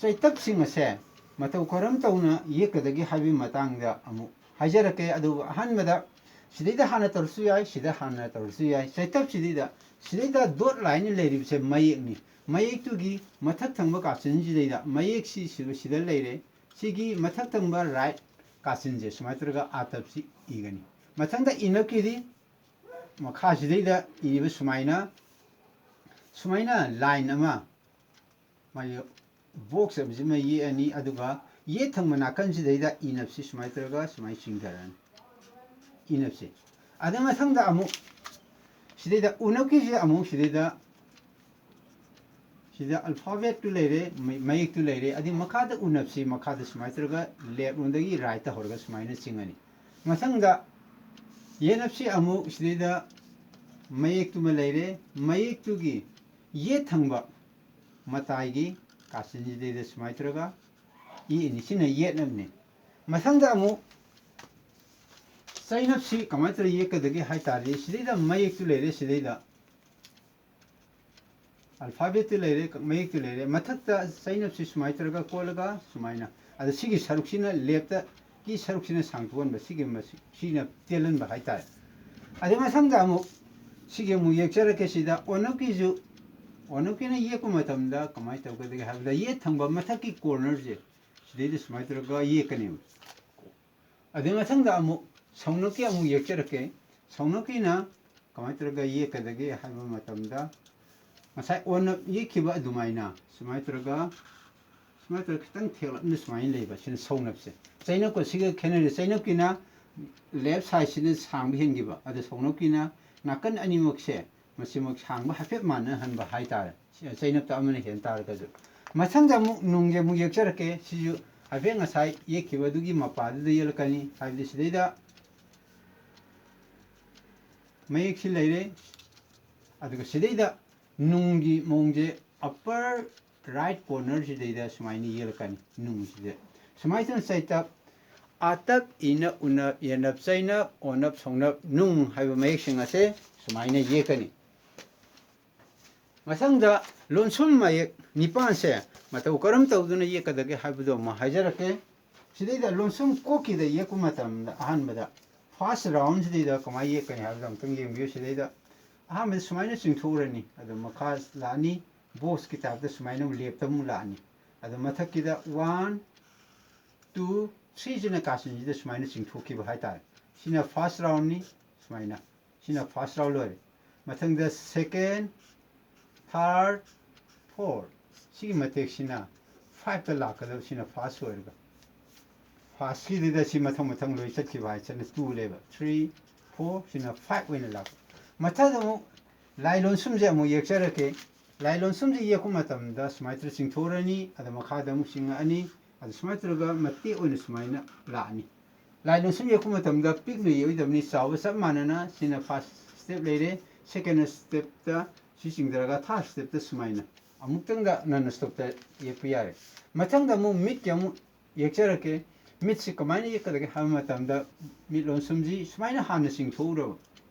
ꯆꯩꯇꯞꯁꯤꯡ ꯑꯁꯦ ꯃꯇꯧ ꯀꯔꯝ ꯇꯧꯅ ꯌꯦꯛꯀꯗꯒꯦ ꯍꯥꯏꯕꯒꯤ ꯃꯇꯥꯡꯗ ꯑꯃꯨꯛ ꯍꯥꯏꯖꯔꯛꯀꯦ꯫ ꯑꯗꯨꯕꯨ ꯑꯍꯥꯟꯕꯗ ꯁꯤꯗꯩꯗ ꯍꯥꯟꯅ ꯇꯧꯔꯁꯨ ꯌꯥꯏ, ꯁꯤꯗ ꯍꯥꯟꯅ ꯇꯧꯔꯁꯨ ꯌꯥꯏ꯫ ꯆꯩꯇꯞꯁꯤꯗꯩꯗ, ꯁꯤꯗꯩꯗ dot line ꯂꯩꯔꯤꯕꯁꯦ ꯃꯌꯦꯛꯅꯤ꯫ ꯃꯌꯦꯛꯇꯨꯒꯤ ꯃꯊꯛ ꯊꯪꯕ ꯀꯥꯆꯤꯟꯁꯤꯗꯩꯗ ꯃꯌꯦꯛꯁꯤ ꯁꯤꯗ, ꯁꯤꯗ ꯂꯩꯔꯦ꯫ ꯁꯤꯒꯤ ꯃꯊꯛ ꯊꯪꯕ right ꯀꯥꯆꯤꯟꯁꯦ ꯁꯨꯃꯥꯏꯅ ꯇꯧꯔꯒ ꯑꯥꯇꯞꯁꯤ ꯏꯒꯅꯤ꯫ ꯃꯊꯪꯗ ꯏꯅꯞꯀꯤꯗꯤ ꯃꯈꯥꯁꯤꯗꯩꯗ ꯏꯕ ꯁꯨꯃꯥꯏꯅ, ꯁꯨꯃꯥꯏꯅ line ꯑꯃ, ꯃꯥꯒꯤ box ꯑꯃꯁꯤꯃ ꯌꯦꯛꯑꯅꯤ, ꯑꯗꯨꯒ ꯌꯦꯠ ꯊꯪꯕ ꯅꯥꯀꯟꯁꯤꯗꯩꯗ ꯏꯅꯞꯁꯤ ꯁꯨꯃꯥꯏꯅ ꯇꯧꯔꯒ ꯁꯨꯃꯥꯏꯅ ꯆꯤꯡꯊꯔꯛꯑꯅꯤ, ꯏꯅꯞꯁꯤ꯫ ꯑꯗ ꯃꯊꯪꯗ ꯑꯃꯨꯛ ꯁꯤꯗꯩꯗ ꯎꯅꯞꯀꯤꯁꯦ ꯑꯃꯨꯛ ꯁꯤꯗꯩꯗ, ꯁꯤꯗ alphabetꯇꯨ ꯂꯩꯔꯦ, ꯃ-, ꯃꯌꯦꯛꯇꯨ ꯂꯩꯔꯦ, ꯑꯗꯨꯒꯤ ꯃꯈꯥꯗ ꯎꯅꯞꯁꯤ ꯃꯈꯥꯗ ꯁꯨꯃꯥꯏꯅ ꯇꯧꯔꯒ left ꯂꯣꯝꯗꯒꯤ rightꯇ ꯍꯧꯔꯒ ꯁꯨꯃꯥꯏꯅ ꯆꯤꯡꯉꯅꯤ꯫ ꯃꯊꯪꯗ ꯌꯦꯠꯅꯞꯁꯤ ꯑꯃꯨꯛ ꯁꯤꯗꯩꯗ ꯃꯌꯦꯛꯇꯨꯃ ꯂꯩꯔꯦ, ꯃꯌꯦꯛꯇꯨꯒꯤ ꯌꯦꯠ ꯊꯪꯕ ꯃꯇꯥꯏꯒꯤ ꯀꯥꯆꯤꯟꯁꯤꯗꯩꯗ ꯁꯨꯃꯥꯏꯅ ꯇꯧꯔꯒ ꯌꯦꯛꯏꯅꯤ꯫ ꯁꯤꯅ ꯌꯦꯠꯅꯞꯅꯤ꯫ ꯃꯊꯪꯗ ꯑꯃꯨꯛ ꯆꯩꯅꯞꯁꯤ ꯀꯃꯥꯏꯅ ꯇꯧꯔꯒ ꯌꯦꯛꯀꯗꯒꯦ ꯍꯥꯏ ꯇꯥꯔꯗꯤ, ꯁꯤꯗꯩꯗ ꯃꯌꯦꯛꯇꯨ ꯂꯩꯔꯦ, ꯁꯤꯗꯩꯗ alphabetꯇꯨ ꯂꯩꯔꯦ, ꯃꯌꯦꯛꯇꯨ ꯂꯩꯔꯦ꯫ ꯃꯊꯛꯇ ꯆꯩꯅꯞꯁꯤ ꯁꯨꯃꯥꯏꯅ ꯇꯧꯔꯒ ꯀꯣꯜꯂꯒ ꯁꯨꯃꯥꯏꯅ, ꯑꯗ ꯁꯤꯒꯤ ꯁꯔꯨꯛꯁꯤꯅ leftꯀꯤ ꯁꯔꯨꯛꯁꯤꯅ ꯁꯥꯡꯗꯣꯛꯍꯟꯕ, ꯁꯤꯒꯤ ꯃꯁꯤ-, ꯁꯤꯅ ꯇꯦꯜꯍꯟꯕ ꯍꯥꯏꯇꯥꯔꯦ꯫ ꯑꯗꯩ ꯃꯊꯪꯗ ꯑꯃꯨꯛ ꯁꯤꯒꯤ ꯑꯃꯨꯛ ꯌꯦꯛꯆꯔꯛꯀꯦ꯫ ꯁꯤꯗ ꯑꯣꯅꯞꯀꯤꯁꯨ, ꯑꯣꯅꯞꯀꯤꯅ ꯌꯦꯛꯄ ꯃꯇꯝꯗ ꯀꯃꯥꯏꯅ ꯇꯧꯒꯗꯒꯦ ꯍꯥꯏꯕꯗ, ꯌꯦꯠ ꯊꯪꯕ ꯃꯊꯛꯀꯤ cornerꯁꯦ ꯁꯤꯗꯩꯗ ꯁꯨꯃꯥꯏꯅ ꯇꯧꯔꯒ ꯌꯦꯛꯀꯅꯦꯕ꯫ ꯑꯗꯨꯒꯤ ꯃꯊꯪꯗ ꯑꯃꯨꯛ ꯁꯧꯅꯞꯀꯤ ꯑꯃꯨꯛ ꯌꯦꯛꯆꯔꯛꯀꯦ꯫ ꯁꯧꯅꯞꯀꯤꯅ ꯀꯃꯥꯏꯅ ꯇꯧꯔꯒ ꯌꯦꯛꯀꯗꯒꯦ ꯍꯥꯏꯕ ꯃꯇꯝꯗ, ꯉꯁꯥꯏ ꯑꯣꯅꯞ ꯌꯦꯛꯈꯤꯕ ꯑꯗꯨꯃꯥꯏꯅ ꯁꯨꯃꯥꯏꯅ ꯇꯧꯔꯒ, ꯁꯨꯃꯥꯏꯅ ꯇꯧꯔꯒ ꯈꯤꯇꯪ ꯊꯦꯛꯂꯞꯅ ꯁꯨꯃꯥꯏꯅ ꯂꯩꯕ, ꯁꯤꯅ ꯁꯧꯅꯞꯁꯦ꯫ ꯆꯩꯅꯞꯀ ꯁꯤꯒ ꯈꯦꯠꯅꯔꯤ꯫ ꯆꯩꯅꯞꯀꯤꯅ left sideꯁꯤꯅ ꯁꯥꯡꯕ ꯍꯦꯟꯈꯤꯕ, ꯑꯗ ꯁꯧꯅꯞꯀꯤꯅ ꯅꯥꯀꯟ ꯑꯅꯤꯃꯛꯁꯦ ꯃꯁꯤꯃꯛ ꯁꯥꯡꯕ ꯍꯥꯏꯐꯦꯠ ꯃꯥꯟꯅꯍꯟꯕ ꯍꯥꯏꯇꯥꯔꯦ, ꯆꯩꯅꯞꯇ ꯑꯃꯅ ꯍꯦꯟ ꯇꯥꯔꯒꯁꯨ꯫ ꯃꯊꯪꯗ ꯑꯃꯨꯛ ꯅꯨꯡꯒꯤ ꯑꯃꯨꯛ ꯌꯦꯛꯆꯔꯛꯀꯦ꯫ ꯁꯤꯁꯨ ꯍꯥꯏꯐꯦꯠ ꯉꯁꯥꯏ ꯌꯦꯛꯈꯤꯕ ꯑꯗꯨꯒꯤ ꯃꯄꯥꯗꯨꯗ ꯌꯦꯛꯂꯛꯀꯅꯤ꯫ ꯍꯥꯏꯕꯗꯤ ꯁꯤꯗꯩꯗ ꯃꯌꯦꯛꯁꯤ ꯂꯩꯔꯦ, ꯑꯗꯨꯒ ꯁꯤꯗꯩꯗ ꯅꯨꯡꯒꯤ ꯃꯑꯣꯡꯁꯦ upper right corner ꯁꯤꯗꯩꯗ ꯁꯨꯃꯥꯏꯅ ꯌꯦꯛꯂꯛꯀꯅꯤ꯫ ꯅꯨꯡꯁꯤꯗ ꯁꯨꯃꯥꯏꯅ ꯇꯧꯅ ꯆꯩꯇꯞ ꯑꯥꯇꯞ ꯏꯅꯞ ꯎꯅꯞ ꯌꯦꯅꯞ ꯆꯩꯅꯞ ꯑꯣꯅꯞ ꯁꯧꯅꯞ ꯅꯨꯡ ꯍꯥꯏꯕ ꯃꯌꯦꯛꯁꯤꯡ ꯑꯁꯦ ꯁꯨꯃꯥꯏꯅ ꯌꯦꯛꯀꯅꯤ꯫ ꯃꯊꯪꯗ ꯂꯣꯟꯁꯨꯝ ꯃꯌꯦꯛ ꯅꯤꯄꯥꯟꯁꯦ ꯃꯇꯧ ꯀꯔꯝ ꯇꯧꯗꯨꯅ ꯌꯦꯛꯀꯗꯒꯦ ꯍꯥꯏꯕꯗꯣ ꯑꯃꯨꯛ ꯍꯥꯏꯖꯔꯛꯀꯦ꯫ ꯁꯤꯗꯩꯗ ꯂꯣꯟꯁꯨꯝ ꯀꯣꯛꯀꯤꯗ ꯌꯦꯛꯄ ꯃꯇꯝꯗ ꯑꯍꯥꯟꯕꯗ first round ꯁꯤꯗꯩꯗ ꯀꯃꯥꯏꯅ ꯌꯦꯛꯀꯅꯤ ꯍꯥꯏꯕꯗꯣ ꯑꯃꯨꯛꯇꯪ ꯌꯦꯡꯕꯤꯌꯨ꯫ ꯁꯤꯗꯩꯗ ꯑꯍꯥꯟꯕꯗ ꯁꯨꯃꯥꯏꯅ ꯆꯤꯡꯊꯣꯛꯎꯔꯅꯤ, ꯑꯗꯣ ꯃꯈꯥ ꯂꯥꯛꯑꯅꯤ, box ꯀꯤ type ꯇ ꯁꯨꯃꯥꯏꯅ ꯑꯃꯨꯛ left ꯇ ꯑꯃꯨꯛ ꯂꯥꯛꯑꯅꯤ꯫ ꯑꯗꯣ ꯃꯊꯛꯀꯤꯗ one, two, three ꯁꯤꯅ ꯀꯥꯆꯤꯟꯁꯤꯗ ꯁꯨꯃꯥꯏꯅ ꯆꯤꯡꯊꯣꯛꯈꯤꯕ ꯍꯥꯏꯇꯥꯔꯦ꯫ ꯁꯤꯅ first round ꯅꯤ꯫ ꯁꯨꯃꯥꯏꯅ ꯁꯤꯅ first round ꯂꯣꯏꯔꯦ꯫ ꯃꯊꯪꯗ second, third, fourth ꯁꯤꯒꯤ ꯃꯇꯦꯛꯁꯤꯅ five ꯇ ꯂꯥꯛꯀꯗꯕ, ꯁꯤꯅ first ꯑꯣꯏꯔꯒ first ꯀꯤꯗꯨꯗ ꯁꯤ ꯃꯊꯪ ꯃꯊꯪ ꯂꯣꯏ ꯆꯠꯈꯤꯕ ꯍꯥꯏꯁꯤꯅ two ꯂꯩꯕ, three, four, ꯁꯤꯅ five ꯑꯣꯏꯅ ꯂꯥꯛꯄ꯫ ꯃꯊꯪꯗ ꯑꯃꯨꯛ ꯂꯥꯏ ꯂꯣꯟꯁꯨꯝꯁꯦ ꯑꯃꯨꯛ ꯌꯦꯛꯆꯔꯛꯀꯦ꯫ ꯂꯥꯏ ꯂꯣꯟꯁꯨꯝꯁꯦ ꯌꯦꯛꯄ ꯃꯇꯝꯗ ꯁꯨꯃꯥꯏꯅ ꯇꯧꯔ ꯆꯤꯡꯊꯣꯛꯎꯔꯅꯤ, ꯑꯗ ꯃꯈꯥꯗ ꯑꯃꯨꯛ ꯆꯤꯡꯉꯛꯑꯅꯤ, ꯑꯗ ꯁꯨꯃꯥꯏꯅ ꯇꯧꯔꯒ ꯃꯇꯦꯛ ꯑꯣꯏꯅ ꯁꯨꯃꯥꯏꯅ ꯂꯥꯛꯑꯅꯤ꯫ ꯂꯥꯏ ꯂꯣꯟꯁꯨꯝ ꯌꯦꯛꯄ ꯃꯇꯝꯗ ꯄꯤꯛꯅ ꯌꯦꯛꯑꯣꯏꯗꯕꯅꯤ, ꯆꯥꯎꯕ ꯆꯞ ꯃꯥꯟꯅꯅ꯫ ꯁꯤꯅ first step ꯂꯩꯔꯦ, second step ꯇ ꯁꯤ ꯆꯤꯡꯊꯔꯒ third step ꯇ ꯁꯨꯃꯥꯏꯅ ꯑꯃꯨꯛꯇꯪꯗ non stop ꯇ ꯌꯦꯛꯄ ꯌꯥꯔꯦ꯫ ꯃꯊꯪꯗ ꯑꯃꯨꯛ ꯃꯤꯠꯀꯤ ꯑꯃꯨꯛ ꯌꯦꯛꯆꯔꯛꯀꯦ꯫ ꯃꯤꯠꯁꯤ ꯀꯃꯥꯏꯅ ꯌꯦꯛꯀꯗꯒꯦ ꯍꯥꯏꯕ ꯃꯇꯝꯗ ꯃꯤꯠ ꯂꯣꯟꯁꯨꯝꯁꯤ ꯁꯨꯃꯥꯏꯅ ꯍꯥꯟꯅ ꯆꯤꯡꯊꯣꯛꯎꯔꯕ,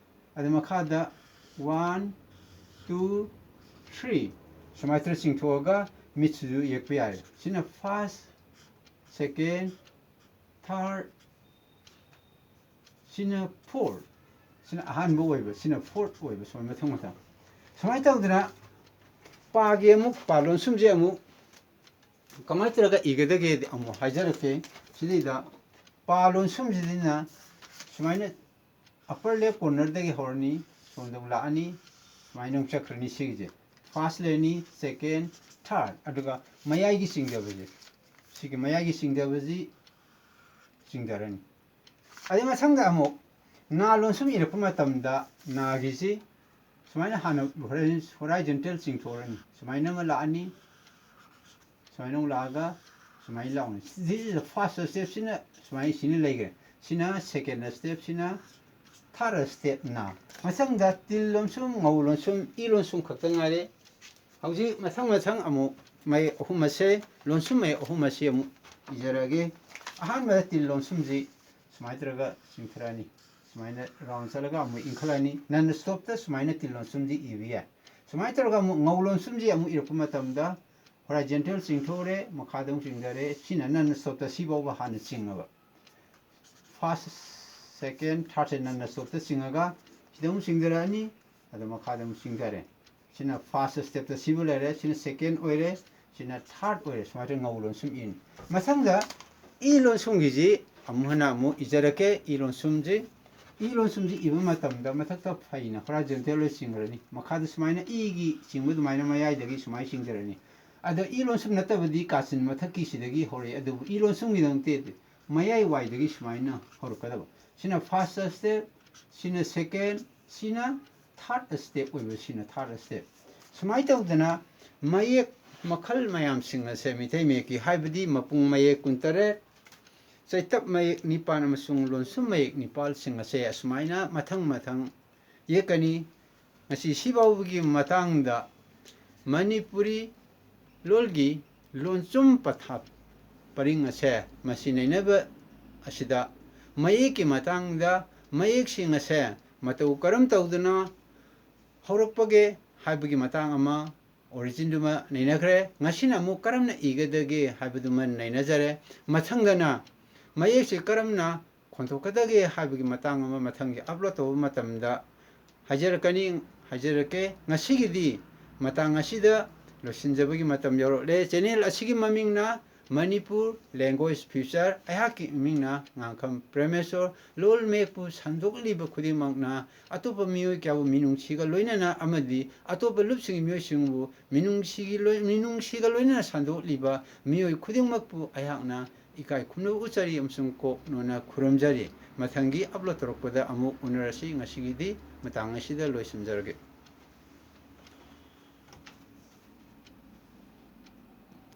ꯑꯗꯨ ꯃꯈꯥꯗ one, two, three ꯁꯨꯃꯥꯏꯅ ꯇꯧꯔ ꯆꯤꯡꯊꯣꯛꯑꯒ ꯃꯤꯠꯁꯤꯁꯨ ꯌꯦꯛꯄ ꯌꯥꯔꯦ꯫ ꯁꯤꯅ first, second, third, ꯁꯤꯅ fourth, ꯁꯤꯅ ꯑꯍꯥꯟꯕ ꯑꯣꯏꯕ, ꯁꯤꯅ fourth ꯑꯣꯏꯕ, ꯁꯨꯃꯥꯏꯅ ꯃꯊꯪ ꯃꯊꯪ ꯁꯨꯃꯥꯏꯅ ꯇꯧꯗꯅ ꯄꯥꯒꯤ ꯑꯃꯨꯛ ꯄꯥ ꯂꯣꯟꯁꯨꯝꯁꯦ ꯑꯃꯨꯛ ꯀꯃꯥꯏꯅ ꯇꯧꯔꯒ ꯏꯒꯗꯒꯦꯗꯤ ꯑꯃꯨꯛ ꯍꯥꯏꯖꯔꯛꯀꯦ꯫ ꯁꯤꯗꯩꯗ ꯄꯥ ꯂꯣꯟꯁꯨꯝꯁꯤꯗꯅ ꯁꯨꯃꯥꯏꯅ upper left corner ꯗꯒꯤ ꯍꯧꯔꯅꯤ, ꯁꯣꯝꯗ ꯑꯃꯨꯛ ꯂꯥꯛꯑꯅꯤ, ꯁꯨꯃꯥꯏꯅ ꯑꯃꯨꯛ ꯆꯠꯈ꯭ꯔꯅꯤ꯫ ꯁꯤꯒꯤꯁꯦ first ꯂꯩꯔꯅꯤ, second, third, ꯑꯗꯨꯒ ꯃꯌꯥꯏꯒꯤ ꯆꯤꯡꯗꯕꯁꯦ, ꯁꯤꯒꯤ ꯃꯌꯥꯏꯒꯤ ꯆꯤꯡꯗꯕꯁꯤ ꯆꯤꯡꯊꯔꯅꯤ꯫ ꯑꯗꯩ ꯃꯊꯪꯗ ꯑꯃꯨꯛ ꯅꯥ ꯂꯣꯟꯁꯨꯝ ꯏꯔꯛꯄ ꯃꯇꯝꯗ ꯅꯥꯒꯤꯁꯤ ꯁꯨꯃꯥꯏꯅ ꯍꯥꯟꯅ horizontal ꯆꯤꯡꯊꯣꯛꯑꯅꯤ, ꯁꯨꯃꯥꯏꯅ ꯑꯃ ꯂꯥꯛꯑꯅꯤ, ꯁꯨꯃꯥꯏꯅ ꯑꯃꯨꯛ ꯂꯥꯛꯑꯒ ꯁꯨꯃꯥꯏꯅ ꯂꯥꯛꯑꯅꯤ꯫ This is the first step ꯁꯤꯅ ꯁꯨꯃꯥꯏꯅ ꯁꯤꯅ ꯂꯩꯈ꯭ꯔꯦ꯫ ꯁꯤꯅ second step ꯁꯤꯅ ꯊꯥꯔꯠ ꯁ꯭ꯇꯦꯞꯅ꯫ ꯃꯊꯪꯗ ꯇꯤꯜ ꯂꯣꯟꯁꯨꯝ, ꯉꯧ ꯂꯣꯟꯁꯨꯝ, ꯏ ꯂꯣꯟꯁꯨꯝ ꯈꯛꯇ ꯉꯥꯏꯔꯦ꯫ ꯍꯧꯖꯤꯛ ꯃꯊꯪ ꯃꯊꯪ ꯑꯃꯨꯛ ꯃꯌꯦꯛ ꯑꯍꯨꯝ ꯑꯁꯦ, ꯂꯣꯟꯁꯨꯝ ꯃꯌꯦꯛ ꯑꯍꯨꯝ ꯑꯁꯤ ꯑꯃꯨꯛ ꯏꯖꯔꯛꯑꯒꯦ꯫ ꯑꯍꯥꯟꯕꯗ ꯇꯤꯜ ꯂꯣꯟꯁꯨꯝꯁꯤ ꯁꯨꯃꯥꯏꯅ ꯇꯧꯔꯒ ꯆꯤꯡꯊꯔꯛꯑꯅꯤ꯫ ꯁꯨꯃꯥꯏꯅ ꯔꯥꯎꯟ ꯆꯠꯂꯒ ꯑꯃꯨꯛ ꯏꯟꯈꯠꯂꯛꯑꯅꯤ꯫ ꯅꯟ ꯁ꯭ꯇꯣꯞꯇ ꯁꯨꯃꯥꯏꯅ ꯇꯤꯜ ꯂꯣꯟꯁꯨꯝꯁꯤ ꯏꯕ ꯌꯥꯏ꯫ ꯁꯨꯃꯥꯏꯅ ꯇꯧꯔꯒ ꯑꯃꯨꯛ ꯉꯧ ꯂꯣꯟꯁꯨꯝꯁꯤ ꯑꯃꯨꯛ ꯏꯔꯛꯄ ꯃꯇꯝꯗ ꯍꯣꯔꯥꯏꯖꯦꯟꯇꯦꯜ ꯆꯤꯡꯊꯣꯛꯎꯔꯦ, ꯃꯈꯥꯗ ꯑꯃꯨꯛ ꯆꯤꯡꯊꯔꯦ꯫ ꯁꯤꯅ ꯅꯟ ꯁ꯭ꯇꯣꯞꯇ ꯁꯤꯐꯥꯎꯕ ꯍꯥꯟꯅ ꯆꯤꯡꯉꯕ꯫ ꯐꯥꯔꯁ, ꯁꯦꯀꯦꯟ, ꯊꯥꯔꯠꯁꯦ ꯅꯟ ꯁ꯭ꯇꯣꯞꯇ ꯆꯤꯡꯉꯒ ꯁꯤꯗ ꯑꯃꯨꯛ ꯆꯤꯡꯊꯔꯛꯑꯅꯤ, ꯑꯗꯣ ꯃꯈꯥꯗ ꯑꯃꯨꯛ ꯆꯤꯡꯊꯔꯦ꯫ ꯁꯤꯅ ꯐꯥꯔꯁ ꯁ꯭ꯇꯦꯞꯇ ꯁꯤꯕꯨ ꯂꯩꯔꯦ, ꯁꯤꯅ ꯁꯦꯀꯦꯟ ꯑꯣꯏꯔꯦ, ꯁꯤꯅ ꯊꯥꯔꯠ ꯑꯣꯏꯔꯦ꯫ ꯁꯨꯃꯥꯏꯅ ꯇꯧꯔꯒ ꯉꯧ ꯂꯣꯟꯁꯨꯝ ꯏꯅꯤ꯫ ꯃꯊꯪꯗ ꯏ ꯂꯣꯟꯁꯨꯝꯒꯤꯁꯤ ꯑꯃꯨꯛ ꯍꯟꯅ ꯑꯃꯨꯛ ꯏꯖꯔꯛꯀꯦ꯫ ꯏ ꯂꯣꯟꯁꯨꯝꯁꯤ, ꯏ ꯂꯣꯟꯁꯨꯝꯁꯤ ꯏꯕ ꯃꯇꯝꯗ ꯃꯊꯛꯇ ꯐꯩꯅ ꯍꯣꯔꯥꯏꯖꯦꯟꯇꯦꯜ ꯑꯣꯏ ꯆꯤꯡꯈ꯭ꯔꯅꯤ꯫ ꯃꯈꯥꯗ ꯁꯨꯃꯥꯏꯅ ꯏꯒꯤ ꯆꯤꯡꯕ ꯑꯗꯨꯃꯥꯏꯅ ꯃꯌꯥꯏꯗꯒꯤ ꯁꯨꯃꯥꯏꯅ ꯆꯤꯡꯊꯔꯅꯤ꯫ ꯑꯗꯣ ꯏ ꯂꯣꯟꯁꯨꯝ ꯅꯠꯇꯕꯗꯤ ꯀꯥꯆꯤꯟ ꯃꯊꯛꯀꯤꯁꯤꯗꯒꯤ ꯍꯧꯔꯛꯑꯦ꯫ ꯑꯗꯨꯕꯨ ꯏ ꯂꯣꯟꯁꯨꯝꯒꯤꯗꯃꯛꯇꯤ ꯃꯌꯥꯏ ꯋꯥꯏꯗꯒꯤ ꯁꯨꯃꯥꯏꯅ ꯍꯧꯔꯛꯀꯗꯕ꯫ ꯁꯤꯅ ꯐꯥꯔꯁ ꯁ꯭ꯇꯦꯞ, ꯁꯤꯅ ꯁꯦꯀꯦꯟ, ꯁꯤꯅ ꯊꯥꯔꯠ ꯁ꯭ꯇꯦꯞ ꯑꯣꯏꯕ, ꯁꯤꯅ ꯊꯥꯔꯠ ꯁ꯭ꯇꯦꯞ꯫ ꯁꯨꯃꯥꯏꯅ ꯇꯧꯗꯅ ꯃꯌꯦꯛ ꯃꯈꯜ ꯃꯌꯥꯝꯁꯤꯡ ꯑꯁꯦ ꯃꯤꯇꯩ ꯃꯌꯦꯛꯀꯤ, ꯍꯥꯏꯕꯗꯤ ꯃꯄꯨꯡ ꯃꯌꯦꯛ ꯀꯨꯟꯇꯔꯦꯠ, ꯆꯩꯇꯞ ꯃꯌꯦꯛ ꯅꯤꯄꯥꯟ ꯑꯃꯁꯨꯡ ꯂꯣꯟꯁꯨꯝ ꯃꯌꯦꯛ ꯅꯤꯄꯥꯜꯁꯤꯡ ꯑꯁꯦ ꯑꯁꯨꯃꯥꯏꯅ ꯃꯊꯪ ꯃꯊꯪ ꯌꯦꯛꯀꯅꯤ꯫ ꯉꯁꯤ ꯁꯤꯐꯥꯎꯕꯒꯤ ꯃꯇꯥꯡꯗ ꯃꯅꯤꯄꯨꯔꯤ ꯂꯣꯜꯒꯤ ꯂꯣꯟꯆꯨꯝ ꯄꯊꯥꯞ ꯄꯔꯤꯡ ꯑꯁꯦ ꯃꯁꯤ ꯅꯩꯅꯕ ꯑꯁꯤꯗ ꯃꯌꯦꯛꯀꯤ ꯃꯇꯥꯡꯗ ꯃꯌꯦꯛꯁꯤꯡ ꯑꯁꯦ ꯃꯇꯧ ꯀꯔꯝ ꯇꯧꯗꯨꯅ ꯍꯧꯔꯛꯄꯒꯦ ꯍꯥꯏꯕꯒꯤ ꯃꯇꯥꯡ ꯑꯃ, ꯑꯣꯔꯤꯖꯤꯟꯗꯨꯃ ꯅꯩꯅꯈ꯭ꯔꯦ꯫ ꯉꯁꯤꯅ ꯑꯃꯨꯛ ꯀꯔꯝꯅ ꯏꯒꯗꯒꯦ ꯍꯥꯏꯕꯗꯨꯃ ꯅꯩꯅꯖꯔꯦ꯫ ꯃꯊꯪꯗꯅ ꯃꯌꯦꯛꯁꯤ ꯀꯔꯝꯅ ꯈꯣꯟꯊꯣꯛꯀꯗꯒꯦ ꯍꯥꯏꯕꯒꯤ ꯃꯇꯥꯡ ꯑꯃ ꯃꯊꯪꯒꯤ ꯑꯞꯂꯣꯗ ꯇꯧꯕ ꯃꯇꯝꯗ ꯍꯥꯏꯖꯔꯛꯀꯅꯤ, ꯍꯥꯏꯖꯔꯛꯀꯦ꯫ ꯉꯁꯤꯒꯤꯗꯤ ꯃꯇꯥꯡ ꯑꯁꯤꯗ ꯂꯣꯏꯁꯤꯟꯖꯕꯒꯤ ꯃꯇꯝ ꯌꯧꯔꯛꯂꯦ꯫ ꯆꯦꯅꯦꯜ ꯑꯁꯤꯒꯤ ꯃꯃꯤꯡꯅ ꯃꯅꯤꯄꯨꯔ ꯂꯦꯡꯒ꯭ꯋꯦꯖ ꯐ꯭ꯌꯨꯆꯔ, ꯑꯩꯍꯥꯛꯀꯤ ꯃꯃꯤꯡꯅ ꯉꯥꯡꯈꯝ ꯄ꯭ꯔꯦꯃꯦꯁꯣꯔ꯫ ꯂꯣꯜ ꯃꯌꯦꯛꯄꯨ ꯁꯟꯗꯣꯛꯂꯤꯕ ꯈꯨꯗꯤꯡꯃꯛꯅ ꯑꯇꯣꯞꯄ ꯃꯤꯑꯣꯏ ꯀꯌꯥꯕꯨ ꯃꯤꯅꯨꯡꯁꯤꯒ ꯂꯣꯏꯅꯅ ꯑꯃꯗꯤ ꯑꯇꯣꯞꯄ ꯂꯨꯞꯁꯤꯡꯒꯤ ꯃꯤꯑꯣꯏꯁꯤꯡꯕꯨ ꯃꯤꯅꯨꯡꯁꯤꯒꯤ ꯂꯣꯏ-, ꯃꯤꯅꯨꯡꯁꯤꯒ ꯂꯣꯏꯅꯅ ꯁꯟꯗꯣꯛꯂꯤꯕ ꯃꯤꯑꯣꯏ ꯈꯨꯗꯤꯡꯃꯛꯄꯨ ꯑꯩꯍꯥꯛꯅ ꯏꯀꯥꯏ ꯈꯨꯝꯅꯕ ꯎꯠꯆꯔꯤ ꯑꯃꯁꯨꯡ ꯀꯣꯛ ꯅꯣꯟꯅ ꯈꯨꯔꯨꯝꯖꯔꯤ꯫ ꯃꯊꯪꯒꯤ ꯑꯞꯂꯣꯗ ꯇꯧꯔꯛꯄꯗ ꯑꯃꯨꯛ ꯎꯅꯔꯁꯤ꯫ ꯉꯁꯤꯒꯤꯗꯤ ꯃꯇꯥꯡ ꯑꯁꯤꯗ ꯂꯣꯏꯁꯤꯟꯖꯔꯒꯦ꯫